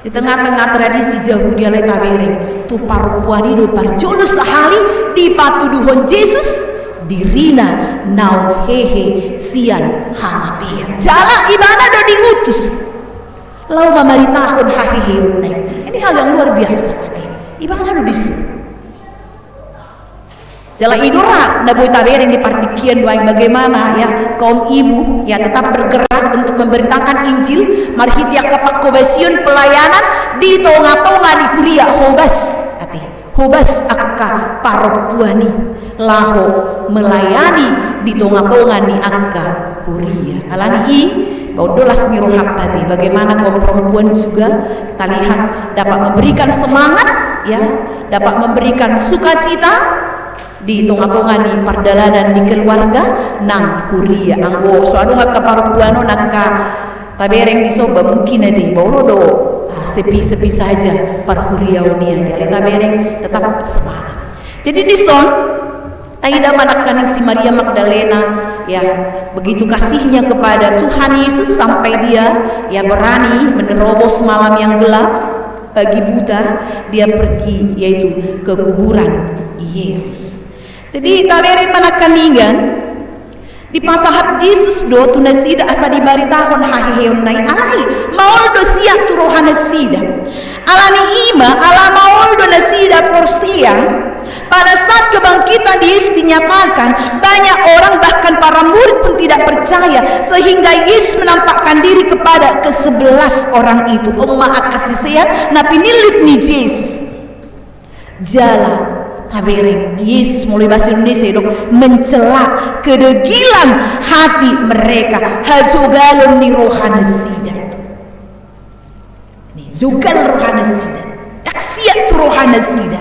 di tengah-tengah tradisi Jahudi, alai tabereng tu parompuan i do parjolo sahali dipatuduhon Jesus dirina naung hehe sian hamatean. Jala ibana do diutus laho mamaritahon haheheonna i. Ini hal yang luar biasa ate. Ibana do disuruh. Jala i do ra na boi tabereng di partingkian do, bagaimana ya kaum ibu ya tetap bergerak untuk memberitakan Injil marhite angka pangkobasion, pelayanan di tonga-tonga ni huria, hobas ate, hobas angka parompuan i laho melayani di tonga-tonga ni angka huria. Alani i, bahen do las ni rohanta ate, bagaimana kaum perempuan juga kita lihat dapat memberikan semangat ya, dapat memberikan sukacita di tonga-tonga ni pardalanan ni keluarga nang huria. Anggo so adong angka parompuan on angka tabereng dison, ba mungkin ate ba olo do, ah, sepi-sepi saja parhuriaon i ate. Alai tabereng tetap semangat. Jadi dison taida ma nangkaning si Maria Magdalena, ya, begitu kasihnya kepada Tuhan Yesus sampai dia, ya, berani menerobos malam yang gelap, pagi buta, dia pergi, yaitu ke kuburan Yesus. Jadi tabereng ma nangkaningan, dipasahat Jesus do tu nasida asa dibaritahon haheheonna i, alai maol do sian tu roha nasida. Alani i ma, ala maol do nasida porsea, pada saat kebangkitan Yesus dinyatakan, banyak orang, bahkan para murid pun tidak percaya, sehingga Yesus menampakkan diri kepada kesebelas orang itu. On ma angka sisean na pinillit ni Jesus. Jala tabereng, Jesus molo di bahasa Indonesia didok mencela kedegilan hati mereka, hajogalon ni roha nasida. Nih, jogal roha nasida. Ndang siat tu roha nasida.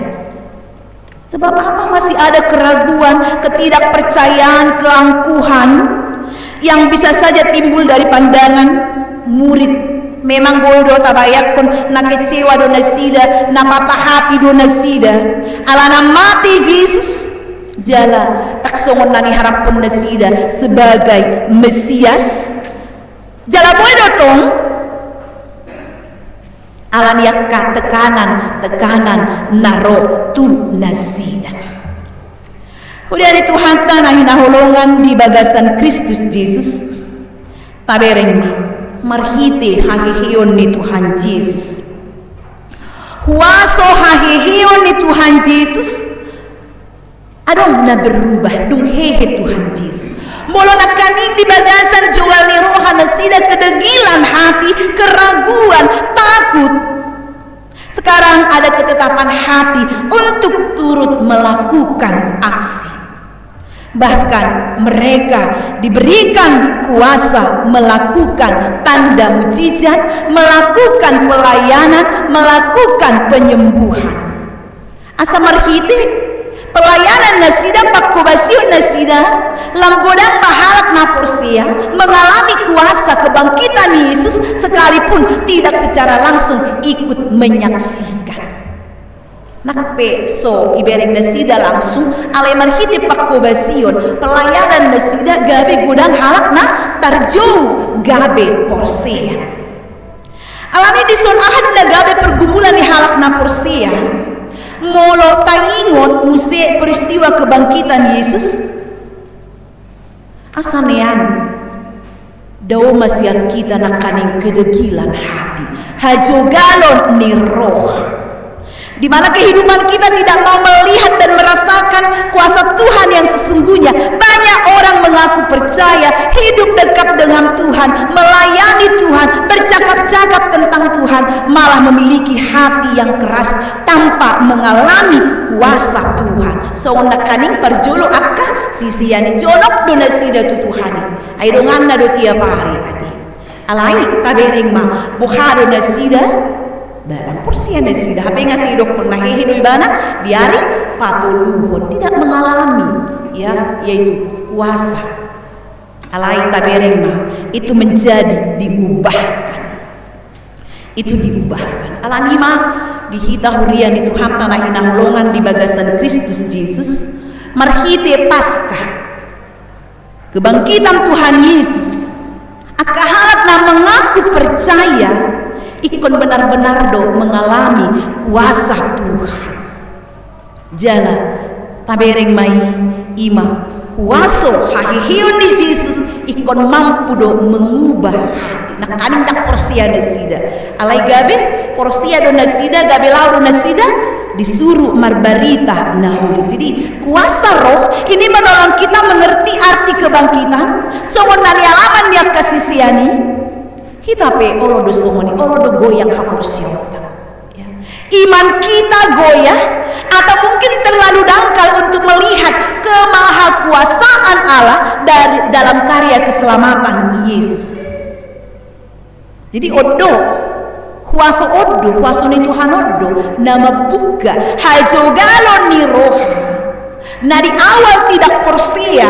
Sebab apa? Masih ada keraguan, ketidakpercayaan, keangkuhan yang bisa saja timbul dari pandangan murid. Memang boi do tabayangkon na kecewa do nasida, na patah hati do nasida. Alana mate Jesus, jala ndang songon na niharaphon nasida sebagai Mesias. Jala boi do tong, alani angka tekanan-tekanan na ro tu nasida. Huria ni Tuhanta na hinaholongan di bagasan Kristus Jesus, tabereng ma marhite haheheon ni Tuhan Jesus. Huaso haheheon ni Tuhan Jesus, adong na berubah, dung hehe Tuhan Jesus. Molo nangkaning di bagasan jogal ni roha nasida kedegilan hati, keraguan, takut, sekarang ada ketetapan hati untuk turut melakukan aksi. Bahkan mereka diberikan kuasa melakukan tanda mujizat, melakukan pelayanan, melakukan penyembuhan. Asa marhite pelayanan nasida, pangkobasion nasida, lam godang ma halak na porsea mengalami kuasa kebangkitan Yesus, sekalipun tidak secara langsung ikut menyaksikan. Nang pe so ibereng nasida langsung, alai marhite pangkobasion, pelayanan nasida, gabe godang halak na tarjou gabe porsea. Alani dison aha do na gabe pergumulan ni halak na porsea? Molo taingot muse peristiwa kebangkitan Yesus, asa nean, dao ma sian hita nangkaning kedegilan hati, hajogalon ni roha. Di mana kehidupan kita tidak mau melihat dan merasakan kuasa Tuhan yang sesungguhnya. Banyak orang mengaku percaya, hidup dekat dengan Tuhan, melayani Tuhan, bercakap-cakap tentang Tuhan, malah memiliki hati yang keras tanpa mengalami kuasa Tuhan. Songon nangkaning parjolo angka sisean i, jonok do nasida tu Tuhan i. Ai donganna do tiap ari, ate. Alai tabereng ma, boha do nasida? Ba ndang porsea nasida, hape nga sai didokkon na hehe do ibana di ari patoluhon, tidak mengalami, ya, yaitu kuasa. Alai tabereng ma, itu menjadi diubahkan. Itu diubahkan. Alani i ma di hita huria ni Tuhanta na hinaholongan di bagasan Kristus Jesus, marhite Paskah, kebangkitan Tuhan Yesus, angka halak na mengaku percaya, ingkon benar-benar do mengalami kuasa Tuhan. Jala tabereng ma i, i ma huaso haheheon ni Jesus ingkon mampu do mengubah hati. Nangkaning ndang porsea nasida. Alai gabe porsea do nasida, gabe laho do nasida disuru marbarita na uli. Jadi kuasa Roh ini menolong kita mengerti arti kebangkitan. Songon na nialaman ni angka sisean i, hita pe olo do songon i, olo do goyang haporseaonta. Ya. Iman kita goyah atau mungkin terlalu dangkal untuk melihat kemahakuasaan Allah dari dalam karya keselamatan Yesus. Jadi on do, huaso on do, huaso ni Tuhan on do na mambuka hajogalon ni roha. Na di awal tidak porsea,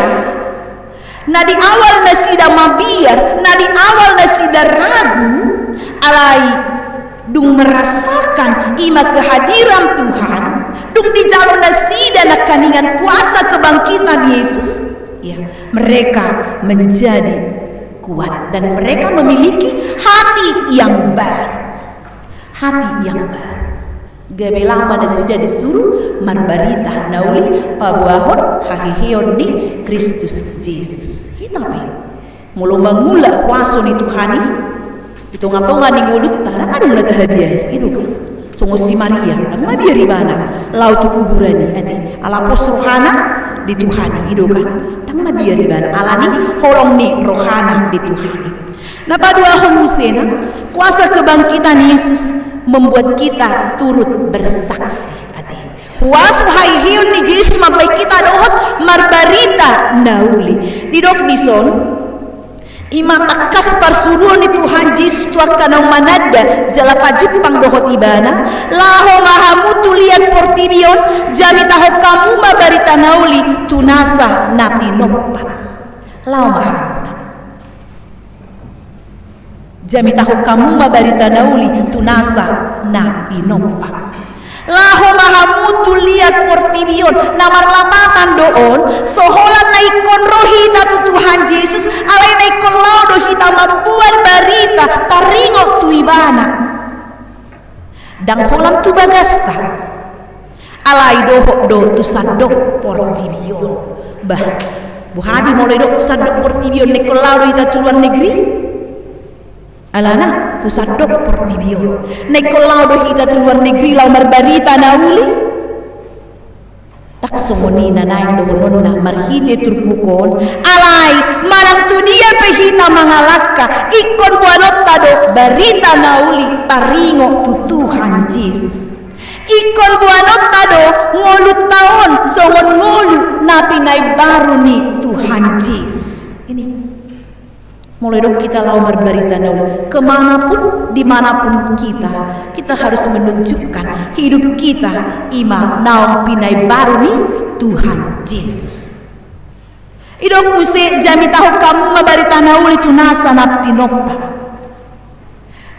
na di awal nasida mabiar, na di awal nasida ragu, alai dung merasakan i ma kehadiran Tuhan, dung dijalo nasida nangkaningan kuasa kebangkitan Yesus, ya, mereka menjadi kuat dan mereka memiliki hati yang baru. Hati yang baru. Gabe laho ma nasida disuru marbarita na uli paboahon haheheon ni Kristus Jesus. Hita pe molo mangula huaso ni Tuhan i di tonga-tonga ni ngolunta, ndang adong na tahabiari, i do kan? Songon si Maria, ndang mabiar ibana laho tu kuburan i, ate, ala pos rohana di Tuhan i, i do kan? Ndang mabiar ibana, alani holong ni rohana di Tuhan i. Na paduahon musena, kuasa kebangkitan Yesus membuat kita turut bersaksi. Ate, huaso haheheon ni Jesus mambahen hita dohot marbarita na uli. Didok dison, i ma tangkas parsuruon ni Tuhan Jesus tu angka naung mananda jala pajumpang dohot ibana, laho ma hamu tu liat portibi on, jamitahon hamu ma barita na uli tu nasa na tinompa. Laho ma hamu. Jamitahon hamu ma barita na uli tu nasa na tinompa. Laho ma hamu tu liat portibi on, na marlapatan do on, so holan na ingkon ro hita tu Tuhan Jesus, alai na ingkon laho do hita mamboan barita taringot tu ibana. Ndang holan tu bagasta, alai dohot do tu sandok portibi on. Bah, boha di molo didok tu sandok portibi on, na ingkon laho do hita tu luar negeri? Alana tu sandok portibi on. Na ingkon laho do hita tu luar negeri laho marbarita na uli? Ndang songon i na naeng dohononna marhite turpuk on, alai manang tu dia pe hita mangalangka, ingkon boanonta do barita na uli taringot tu Tuhan Jesus. Ingkon boanonta do ngolunta on songon ngolu na pinaimbaru ni Tuhan Jesus. Ini. Molo didok hita laho marbarita na uli, kemanapun, dimanapun kita, kita harus menunjukkan hidup kita i ma naung pinaimbaru ni Tuhan Jesus. Didok muse, jamitahon hamu ma barita na uli tu nasa na tinompa.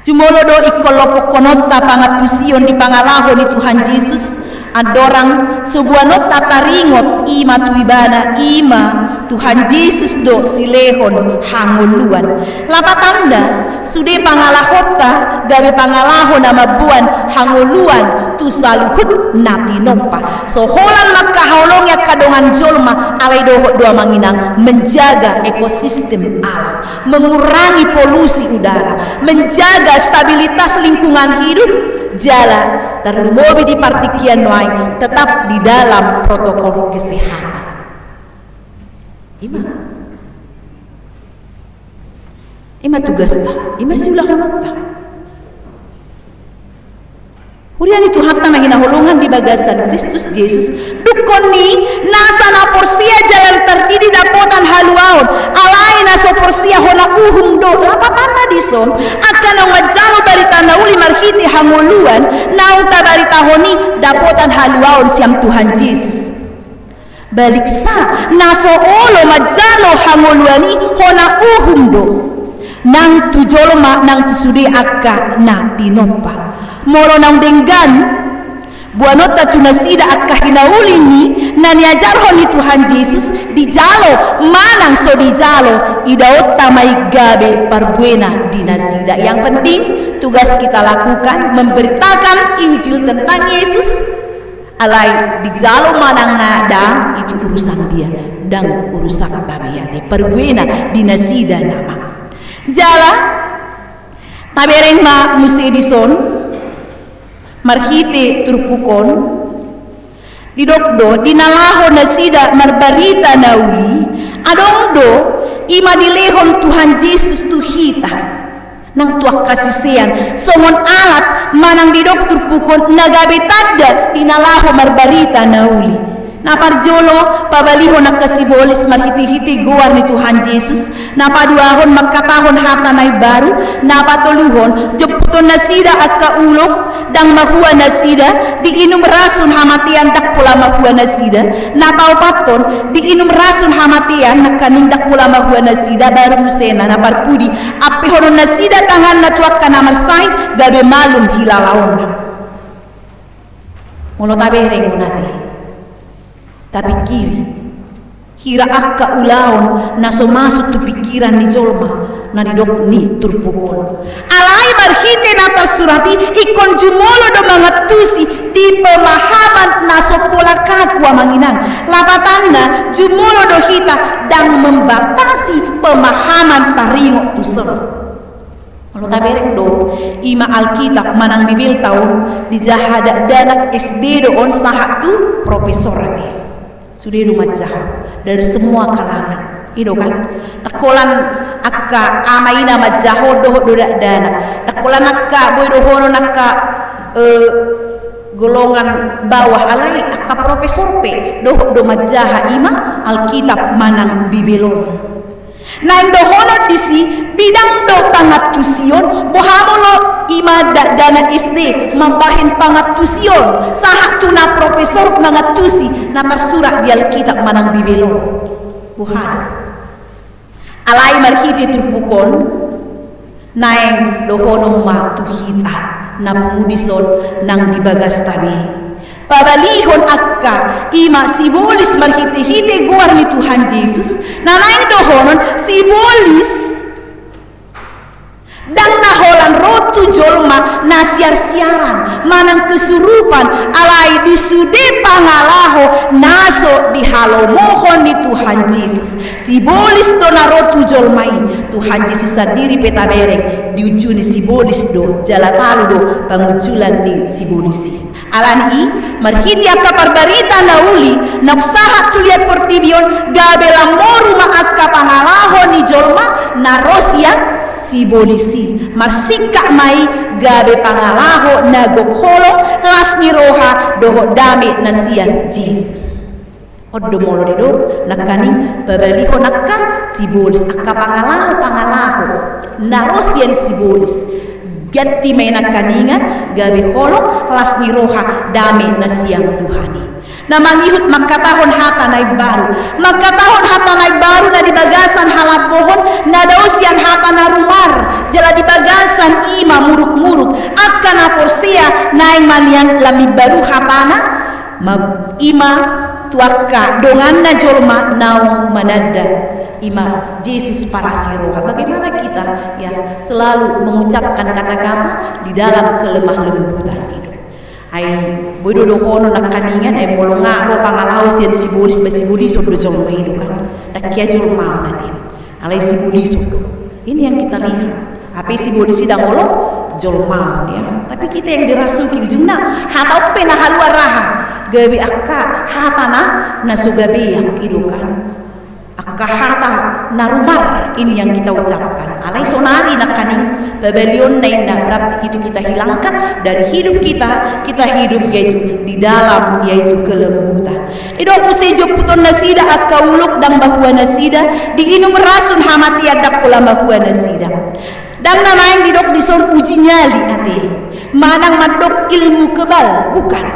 Jumolo do ingkon lompokhononta pangantusion di pangalaho ni Tuhan Jesus, andorang so boanonta taringot i ma tu ibana, i ma Tuhan Jesus do silehon hangoluan. Lapatanna, sude pangalahonta gabe pangalaho na mamboan hangoluan tu saluhut na tinompa. So holan mangkaholongi angka dongan jolma, alai dohot do amang inang menjaga ekosistem alam, mengurangi polusi udara, menjaga stabilitas lingkungan hidup, jala tarlumobi di partingkian nuaeng tetap di dalam protokol kesehatan. I ma. I ma tugasta, i ma siulahononta. Huria ni Tuhanta na hinaholongan di bagasan Kristus Jesus, dungkon ni nasa na porsea jala tardidi dapotan haluaon, alai na so porsea hona uhum do, lapatanna Dison, angka naung manjalo barita na uli marhite hangoluan naung tabaritahon i dapotan haluaon sian Tuhan Jesus. Baliksa, na so olo manjalo hangoluan i hona uhum do, nang tu jolma nang tu sude angka na tinompa. Molo naung denggan, boanonta tu nasida angka hinauli ni na niajarhon ni Tuhan Jesus, dijalo manang so dijalo, idaonta ma i gabe parbuena di nasida. Yang penting, tugas kita lakukan memberitakan Injil tentang Yesus. Alai dijalo manang ndang, itu urusan dia, ndang urusan tabe, ate, parbuena di nasida nama. Jala tabereng ma muse dison, marhite turpuk on, didok do, di na laho nasida marbarita na uli, adong do i ma dilehon Tuhan Jesus tu hita nang tu angka sisean, songon alat manang didok turpuk on na gabe tanda di na laho marbarita na uli. Na parjolo, pabalihon angka sibolis marhite-hite goar ni Tuhan Jesus. Na paduahon, mangkatahon hata na imbaru. Na patoluhon, jomputon nasida angka ulok, ndang mahua nasida, diinum rasun hamatean ndang pola mahua nasida. Na paopathon, diinum rasun hamatean nangkaning ndang pola mahua nasida, baru musena na parpudi, ampehonon nasida tanganna tu angka na marsahit, gabe malum hilalaonna. Molo tabereng on, ate, tapikiri, hira angka ulaon na so masuk tu pikiran ni jolma na didok ni turpuk on. Alai marhite na tarsurat i, ingkon jumolo do mangantusi di pemahaman na so pola kaku, amang inang. Lapatanna, jumolo do hita ndang membatasi pemahaman taringot tuson. Molo tabereng do, i ma Alkitab manang Bibelta on dijaha dakdanak S D do on sahat tu profesor, ate. Sude do manjaha, dari semua kalangan. I do kan? Ndang holan angka ama ina manjaha on dohot do dakdanak. Ndang holan angka, boi dohonon angka, eh, golongan bawah, alai angka profesor pe dohot do manjaha i ma Alkitab manang Bibel on. Naeng dohonon disi, bidang do pangantusion, boha molo i ma dakdanak S D mambahen pangantusion sahat tu na profesor mangantusi na tarsurat di Alkitab manang Bibel on. Boha do? Alai marhite turpuk on, naeng dohonon ma tu hita na pungu dison nang di bagasta be. Pabalihon angka i ma sibolis marhite-hite goar ni Tuhan Jesus, na naeng dohonon sibolis ndang na holan ro tu jolma na siar-siaran manang kesurupan, alai di sude pangalaho na so dihalomohon ni Tuhan Jesus. Sibolis do na ro tu jolma i. Tuhan Jesus sandiri pe tabereng, diunjuni sibolis do, jala talu do pangunjulan ni sibolis i. Alani i, marhite angka parbarita na uli naung sahat tu liat portibi on, gabe lam moru ma angka pangalaho ni jolma na ro sian sibolis i. Marsingkat ma i gabe pangalaho na gok holong, las ni roha dohot dame na sian Jesus. On do molo didok nangkaning pabalihon angka sibolis, angka pangalaho-pangalaho na ro sian sibolis. Ganti ma i nangkaningan gabe holong, las ni roha, dame na sian Tuhan i. Na mangihut mangkatahon hata na imbaru. Mangkatahon hata na imbaru na di bagasan halambohon na dao sian hata na rumar, jala di bagasan i ma muruk-muruk. Angka na porsea naeng ma nian lam imbaru hatana, ma, i ma tu angka donganna jolma naung mananda, i ma Jesus parasi roha. Bagaimana kita, ya, selalu mengucapkan kata-kata di dalam kelemah lembutan hidup. Ai, boi do dohonon nangkaningan, ai molo nga ro pangalaho sian sibolis, ba sibolison do jolma i do kan. Ndang hea jolma on, ate. Alai sibolison do. Ini yang kita lihat. Hape sibolis i ndang olo jolma on, ya. Tapi kita yang dirasuki, ujungna hata on pe na haluar aha? Gabe angka hata na, na so gabe, i do kan. Angka hata na rumar ini yang kita ucapkan. Alai sonari nangkaning pabalionna inna, berarti itu kita hilangkan dari hidup kita, kita hidup yaitu di dalam, yaitu kelembutan. Didok muse jomputon nasida angka ulok ndang mahua nasida, diinum rasun hamatean ndang pola mahua nasida. Ndang na naeng didok dison uji nyali ate, manang mandok ilmu kebal, bukan.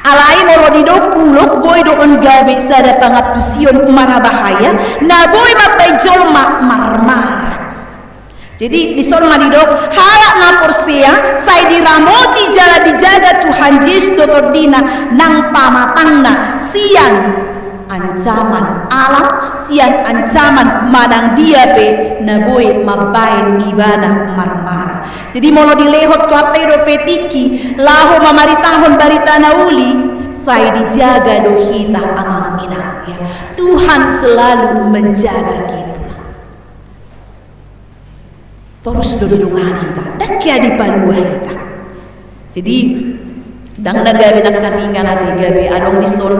Alai molo didok ulok, boi do on gabe sada pangantusion marabahaya na boi mambahen jolma marmara. Jadi dison ma didok, halak na porsea sai diramoti jala dijaga Tuhan Jesus do tondina nang pamatangna sian ancaman alam, sian ancaman manang dia pe na boi mambahen ibana marmara. Jadi molo dilehon tu hata i dope tingki laho mamaritahon barita na uli, sai dijaga do hita amang inang, ya. Tuhan selalu menjaga kita. Torus do didongani hita, ndang hea dipalua hita. Jadi ndang na gabe nangkaningan ate gabe adong dison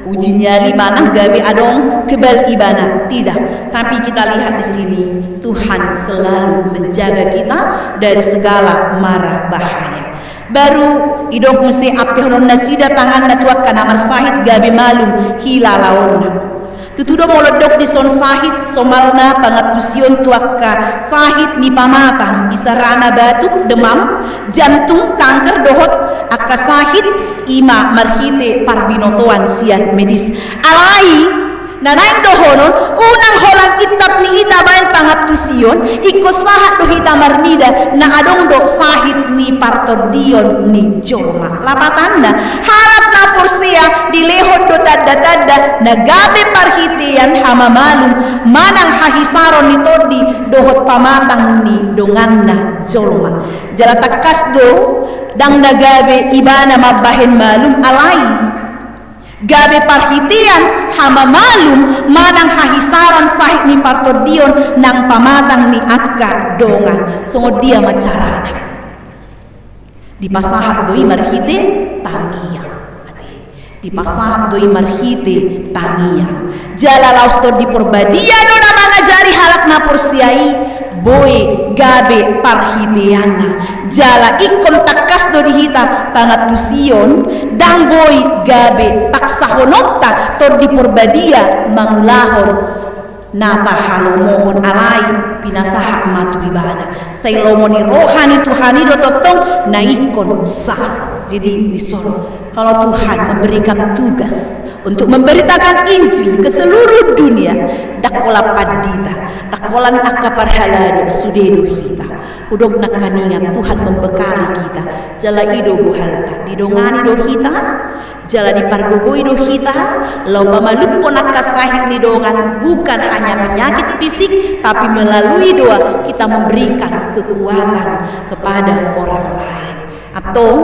uji nyali manang gabe adong kebal ibana, tidak. Tapi kita lihat di sini, Tuhan selalu menjaga kita dari segala mara bahaya. Baru idok muse ampehonon nasida tanganna tu angka na marsahit gabe malum hilalaonna. Tutu do molo didok dison sahit, somalna pangantusion tu angka sahit ni pamatang, isarana batuk, demam, jantung, kanker dohot angka sahit, ima marhite parbinotoan sian medis. Alai na naeng dohonon, unang holan intap ni hita baen pangantusion, ingkon sahat do hita marnida na adong do sahit ni partondion ni jolma. Lapatanna, halak na porsea dilehon do tanda-tanda na gabe parhitean hamamalum manang hahisaron ni tondi dohot pamatang ni donganna jolma. Jala tangkas do, ndang na gabe ibana mambahen malum, alai gabe parhitean hamamalum manang hahisaron sahit ni partondion nang pamatang ni angka dongan. Songon dia ma carana? Dipasahat do i marhite tangiang. Ate. Dipasahat do i marhite tangiang. Jala laos Tondi Porbadia do na mangajari halak na porsea i, boi gabe parhiteanna. Jala ingkon tangkas do di hita pangantusion, ndang boi gabe paksahononta Tondi Porbadia mangulahon na tahalomohon, alai pinasahat ma tu ibana. Sai lomo ni roha ni Tuhan i do tongtong na ingkon sahat. Jadi dison, kalau Tuhan memberikan tugas untuk memberitakan Injil ke seluruh dunia, ndang holan pandita, ndang holan angka parhalado, sude do hita. Hudok nangkaningan, Tuhan membekali kita. Jala i do bohalta, didongani do hita, jala dipargogoi do hita laho pamalumhon angka sahit ni dongan, bukan hanya penyakit fisik, tapi melalui doa kita memberikan kekuatan kepada orang lain. Antong,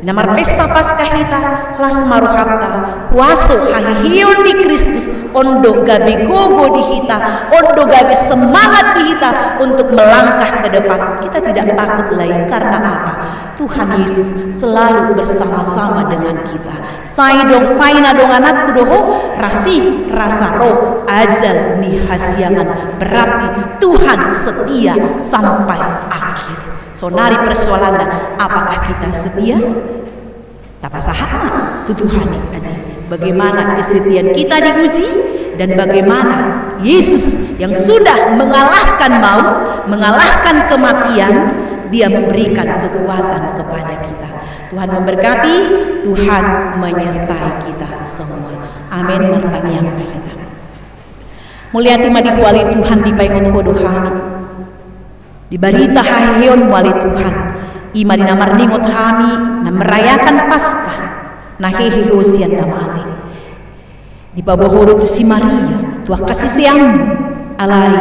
na marpesta Paskah hita, las ma rohanta, huaso haheheon ni Kristus on do gabe gogo di hita, on do gabe semangat di hita untuk melangkah ke depan. Kita tidak takut lagi. Karena apa? Tuhan Yesus selalu bersama-sama dengan kita. Sai dong, sai na dongananku do ho, ras i rasa ro ajal ni hasiangan. Berarti Tuhan setia sampai akhir. Sonari persoalanna, apakah kita setia? Tapasahat ma tu Tuhan i, ate. Bagaimana kesetiaan kita diuji, dan bagaimana Yesus yang sudah mengalahkan maut, mengalahkan kematian, Dia memberikan kekuatan kepada kita. Tuhan memberkati, Tuhan menyertai kita semua. Amin. Martangiang ma hita. Mauliate ma di Ho ale Tuhan, dipaingot Ho do hami di barita haheheonMu ale Tuhan, i ma di na marningot hami na merayakan Paskah, na hehe Ho sian na mate. Dipaboa Ho do tu si Maria, tu angka siseanMu, alai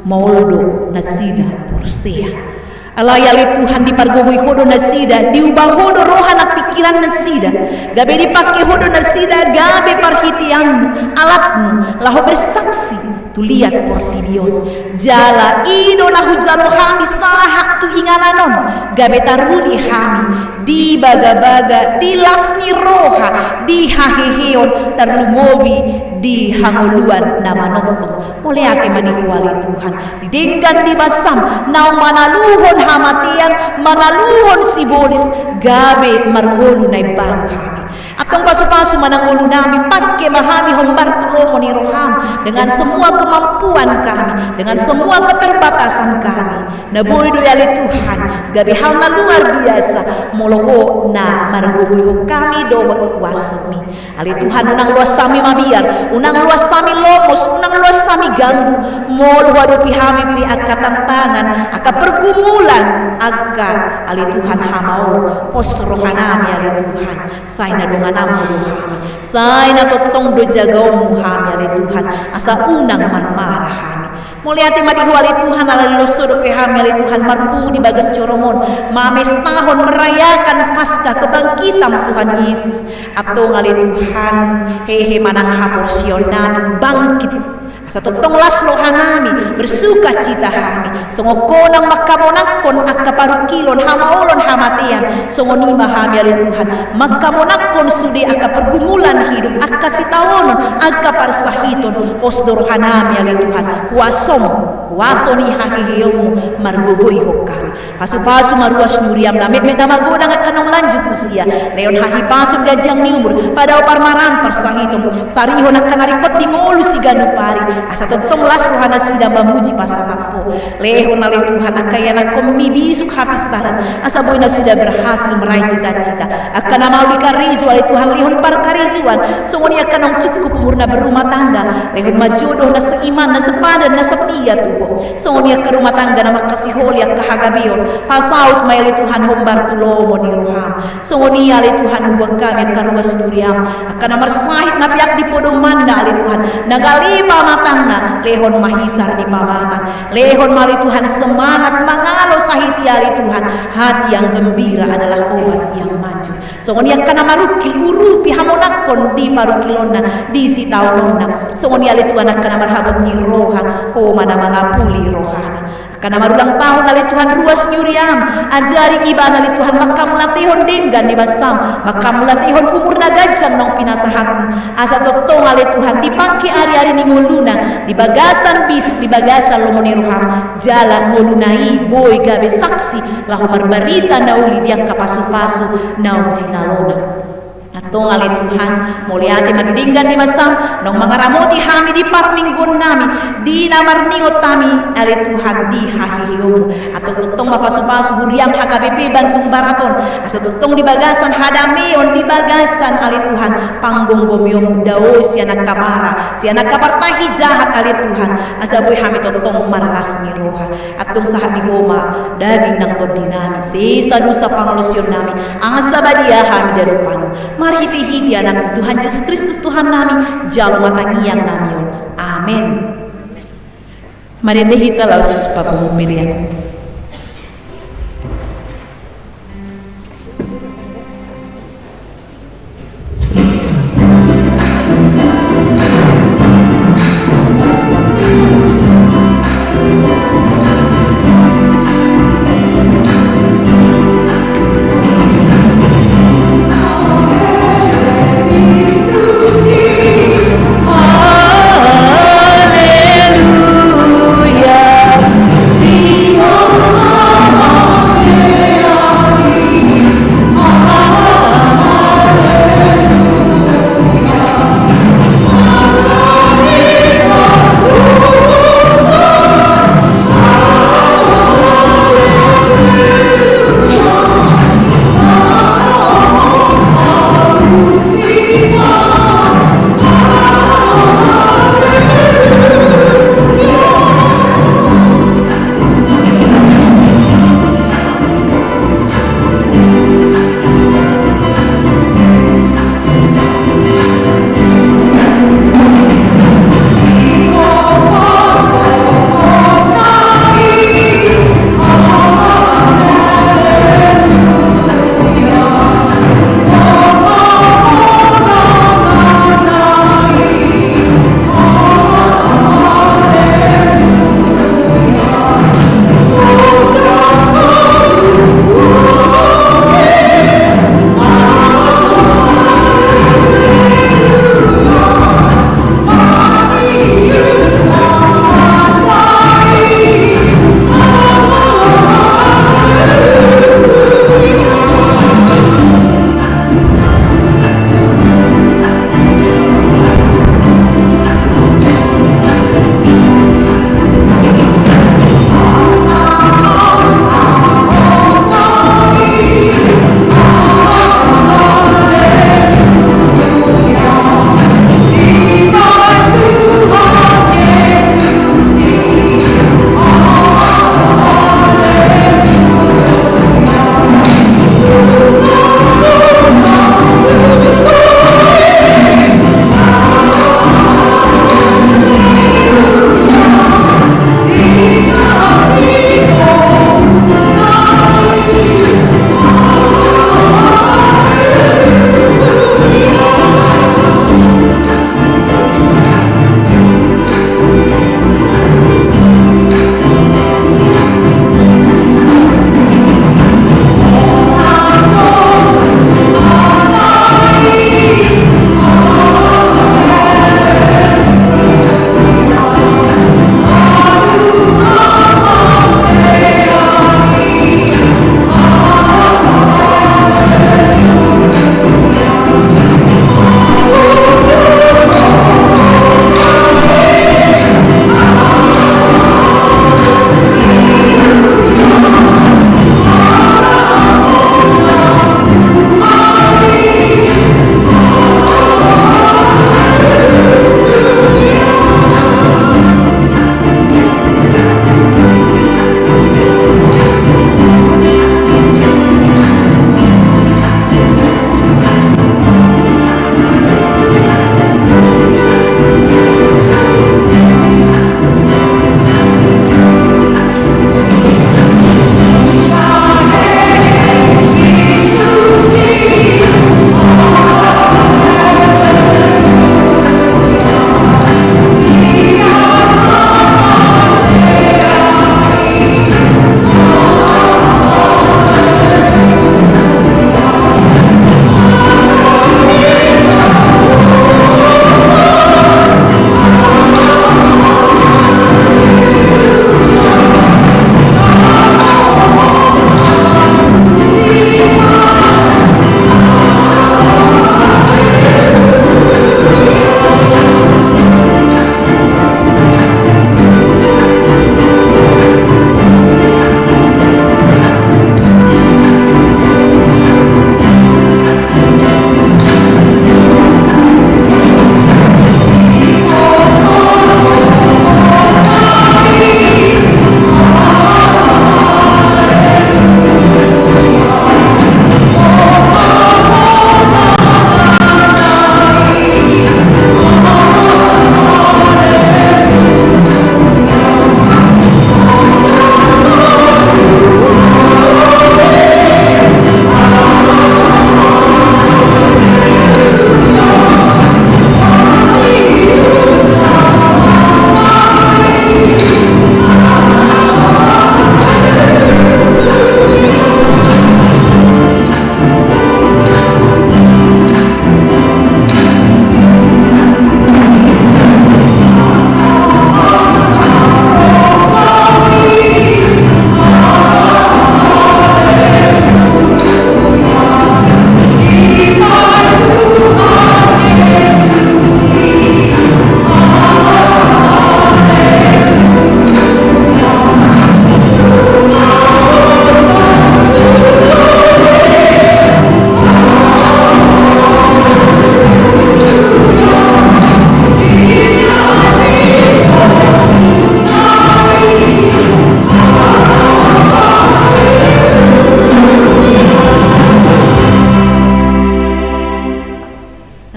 maol do nasida porsea. Alai ale Tuhan, dipargogoi Ho do nasida, diuba Ho do roha nang pingkiran nasida, gabe dipangke Ho do nasida gabe parhiteanMu, alatMu, laho bersaksi tu liat portibi on. Jala i do na hujalo hami sahat tu inganan on, gabe taruli hami di bagabaga, di las ni roha, di haheheon, tarlumobi di hangoluan na manongtong. Mauliate ma di Ho ale Tuhan, di denggan ni basaM naung manaluhon hamatean, manaluhon sibolis, gabe marngolu na imbaru hami. Antong pasu-pasu ma nang ngolunami, pangke ma hami hombar tu lomo ni roham, dengan semua kemampuan kami, dengan semua keterbatasan kami. Na boi do i ale Tuhan, gabe hal na luar biasa, molo ho na margogoihon hami dohot huasomi. Ale Tuhan, unang loas hami mabiar, unang loas hami lomos, unang loas hami ganggu, molo huadopi hami pe angka tantangan, angka pergumulan, angka ale Tuhan hamaolon, pos rohanami ale Tuhan. Sai na dongananmu do hami, sai na tongtong do jagaonmu hami ale Tuhan, asa unang marmara hami. Mauliate ma di ho ale Tuhan, ala ni loas ho dope hami ale Tuhan, marpungu di bagas joromon, mamestahon, merayakan Paskah kebangkitan Tuhan Yesus. Antong ale Tuhan, hehe ma nang haporseaonnami bangkit. Asa tongtong las rohanami, bersukacita hami. Songon ho nang mangkamonangkon angka parungkilon, hamaolon, hamatean. Songon i ma hami ale Tuhan, mangkamonangkon sude angka pergumulan hidup, angka sitaonon, angka parsahiton. Pos do rohanami ale Tuhan, huasom, huaso ni haheheonmu margogoihon hami. Pasu-pasu ma ruas ni huriam na metmet na magodang angka naung lanjut usia. Lehon hahipason, ganjang ni umur, padao parmaraan parsahiton. Sarihon angka na ringkot di ngolu siganup ari. Asa tongtong las roha nasida mamuji pasangap ho. Lehon ale Tuhan angka ianakhonmi bisuk hapistaran. Asa boi nasida berhasil meraih cita-cita. Angka na mauli karejo ale Tuhan lehon parkarejoan. Songon i angka naung cukup umurna berumah tangga. Lehon ma jodoh na seiman, na sepadan, na setia tu ho. Songon i angka rumah tangga na mangkasiholi angka hagabeon, pasaut ma i ale Tuhan hombar tu lomo ni roham. Songon i ale Tuhan huboan hami angka ruas ni huriam, angka na marsahit na peak di podomanna ale Tuhan, na gale pamatangna, lehon ma hisar ni pamatang, lehon ma ale Tuhan semangat mangalo sahit i ale Tuhan, hati yang gembira adalah obat yang manjur. Songon i angka na marungkil, urupi hamonangkon di parungkilonna, di sitaononna. Songon i ale Tuhan angka na marhabot ni roha, ho ma na mangapuli rohana. Angka na marulang tahun ale Tuhan ruas ni huriam, ajari ibana ale Tuhan mangkamulatehon denggan ni basam, mangkamulatehon umur na ganjang naung pinasahatmu. Asa tongtong ale Tuhan di pangke ari-ari ni ngoluna, di bagasan bisuk, di bagasan lomo ni roham, jala ngoluna i boi gabe saksi laho marbarita na uli di angka pasu-pasu naung jinalona. Antong ale Tuhan, mauliate ma di denggan ni basam, naung mangaramoti hami di parmingguonnami, di na marningot hami ale Tuhan di haheheonmu. Antong tongtong ma pasu-pasu huriam H K B P Bandung Barat on, asa tongtong di bagasan hadameon, di bagasan ale Tuhan panggomgomionmu, dao sian angka mara, sian angka partahi jahat ale Tuhan, asa boi hami tongtong marlas ni roha. Antong sahat di ho ma daging nang tondinami, sesa dosa pangalaosionnami, asa badia hami di adopanmu. Marhite-hite Anakmu Tuhan Jesus Kristus Tuhannami, jalo ma tangiangnami on. Amen. Marende hita laos papungu pelean.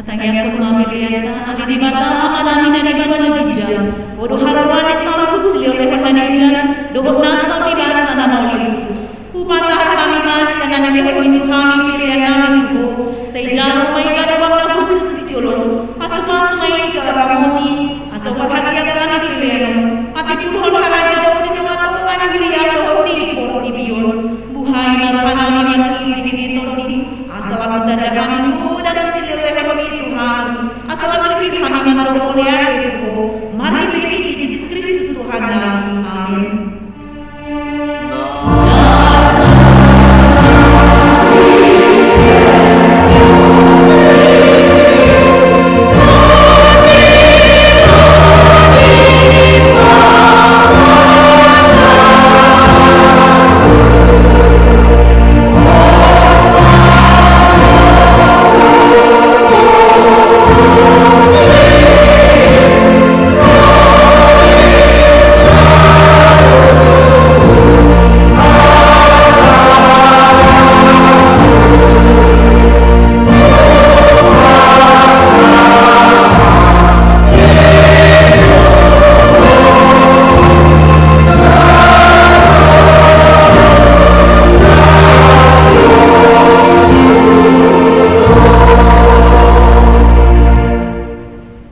Tangiangkon ma peleanta. Ale Debata Amanami na di banua ginjang, Ho do haroroan ni saluhut silehonlehon na denggan dohot na saur ni basa na mauliutus. Hupasahat hami ma sian na nilehonMi tu hami peleannami tu Ho. Sai jalo ma i gabe uap na hushus di jolom. Pasupasu ma i jala ramoti, asa huparhasiat hami pelean on patimbulhon harajaonMu di tongatonga ni huriaM dohot di portibi on. Buhai ma rohanami marhitehite TondiM, asa lam hutanda hami godang ni silehonlehonMi tu hami, asa lam birbir hami mandok mauliate tu Ho, marhitehite Jesus Kristus Tuhannami. Amen.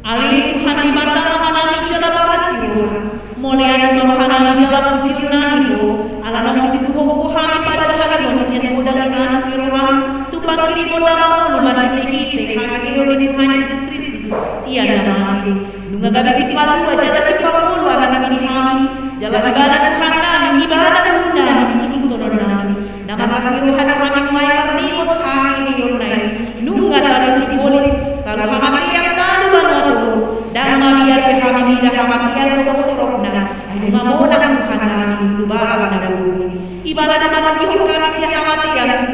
Ale Tuhan Debata Amanami jala parasi roha, mauliate ma rohanami jala pujionnami Ho, ala naung ditubuhon Ho hami paduahalihon sian godang ni asu ni rohaM tu panghirimon na mangolu marhitehite haheheon ni Tuhan Jesus Kristus sian na mate. Nunga gabe sipalua jala sipangolu anakMi di hami, jala Ibana Tuhannami, Ibana ulunami, siihuthononnami. Na marlas ni roha do hami nuaeng marningot haheheonna i. Nunga talu sibolis, talu hamatean, talu banua toru, ndang mabiar be hami mida hamatean dohot soropna. Ai nunga monang Tuhannami, Ulubalang na gogo i. Ibana do manogihon hami sian hamatean tu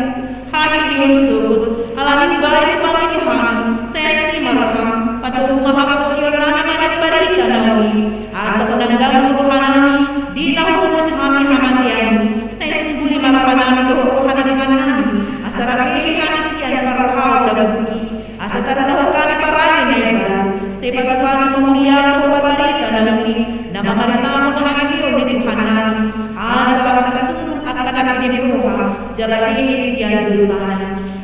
haheheon sogot. Alani i umbahen do pangido hami, sai asi ma rohaM, patogu ma haporseaonnami mangido barita na uli. Asa unang ganggu rohanami di na hubolus hami hamatean i. Sai sungguli ma rohanami dohot roha ni dongannami, asa rap hehe hami sian parrohaon na buruk i. Asa tarulahon hami parange na imbaru. Sai pasupasu ma huriaM dohot parbarita na uli, na mamaritahon haheheon ni Tuhannami. Asa lam tarsundul angka na pede roha jala hehe sian dosana.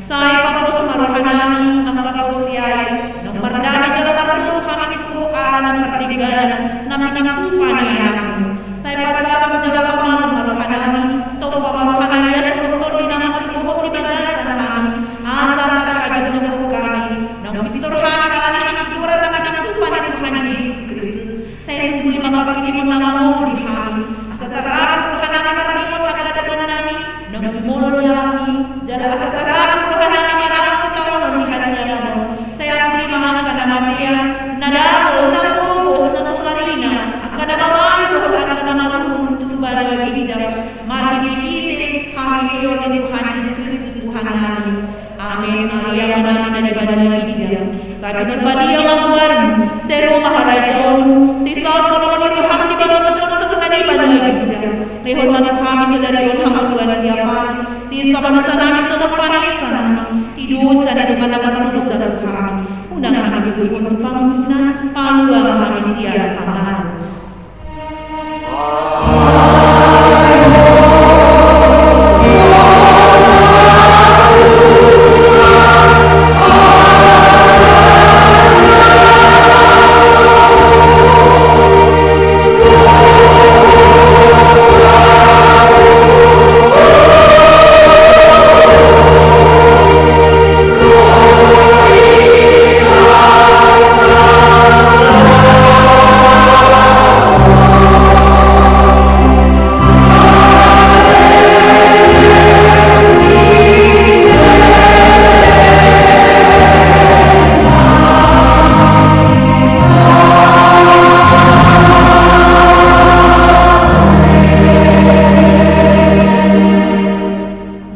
Sai papos ma rohanami mangkaporseai, naung mardame jala mardomu hami tu Ho ala ni pardengganan na pinatupa ni AnakMu. Sai pasabam jala pamalum ma rohanami, tompa ma roha na ias dohot tondi na masibohot di bagasan hami, asa tarhajongjonghon hami, naung pintor hami ala ni hatigoran na pinatupa ni Tuhan Jesus Kristus. Sai sungguli ma panghirimon na mangolu di hami, asa tarrapul rohanami marningot angka dongannami, naung jumolo ni alami, jala asa tarrapul rohanami manangihon sitaonon ni hasiangan on. Sai apuli ma angka na matean, na dangol, na pogos, na so marina, angka na mabalu dohot angka na malumun tu banua ginjang, marhitehite haheheon ni Tuhan Jesus Kristus Tuhannami. Amen. Ale Amanami na di banua ginjang, sai pinarbadia ma goarMu, sai ro ma harajaonMu, sai saut ma lomo ni rohaM di banua tonga on songon na di banua ginjang. Lehon ma tu hami sadari on hangoluan siap ari, sesa ma dosanami songon panesanami di dosa ni dongan na mardosa tu hami. Unang hami togihon tu pangunjunan, palua ma hami sian pangago.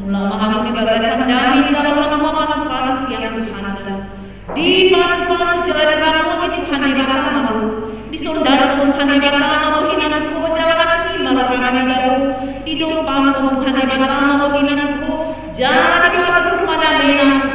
Mulak ma hamu di bagasan dame jala hamu ma pasupasu sian Tuhanta. Dipasupasu jala diramoti Tuhan Debata ma ho. Disondanhon Tuhan Debata ma bohina tu ho jala asi ma rohana mida ho. Didompakhon Tuhan Debata ma bohina tu ho jala dipasur ma damena tu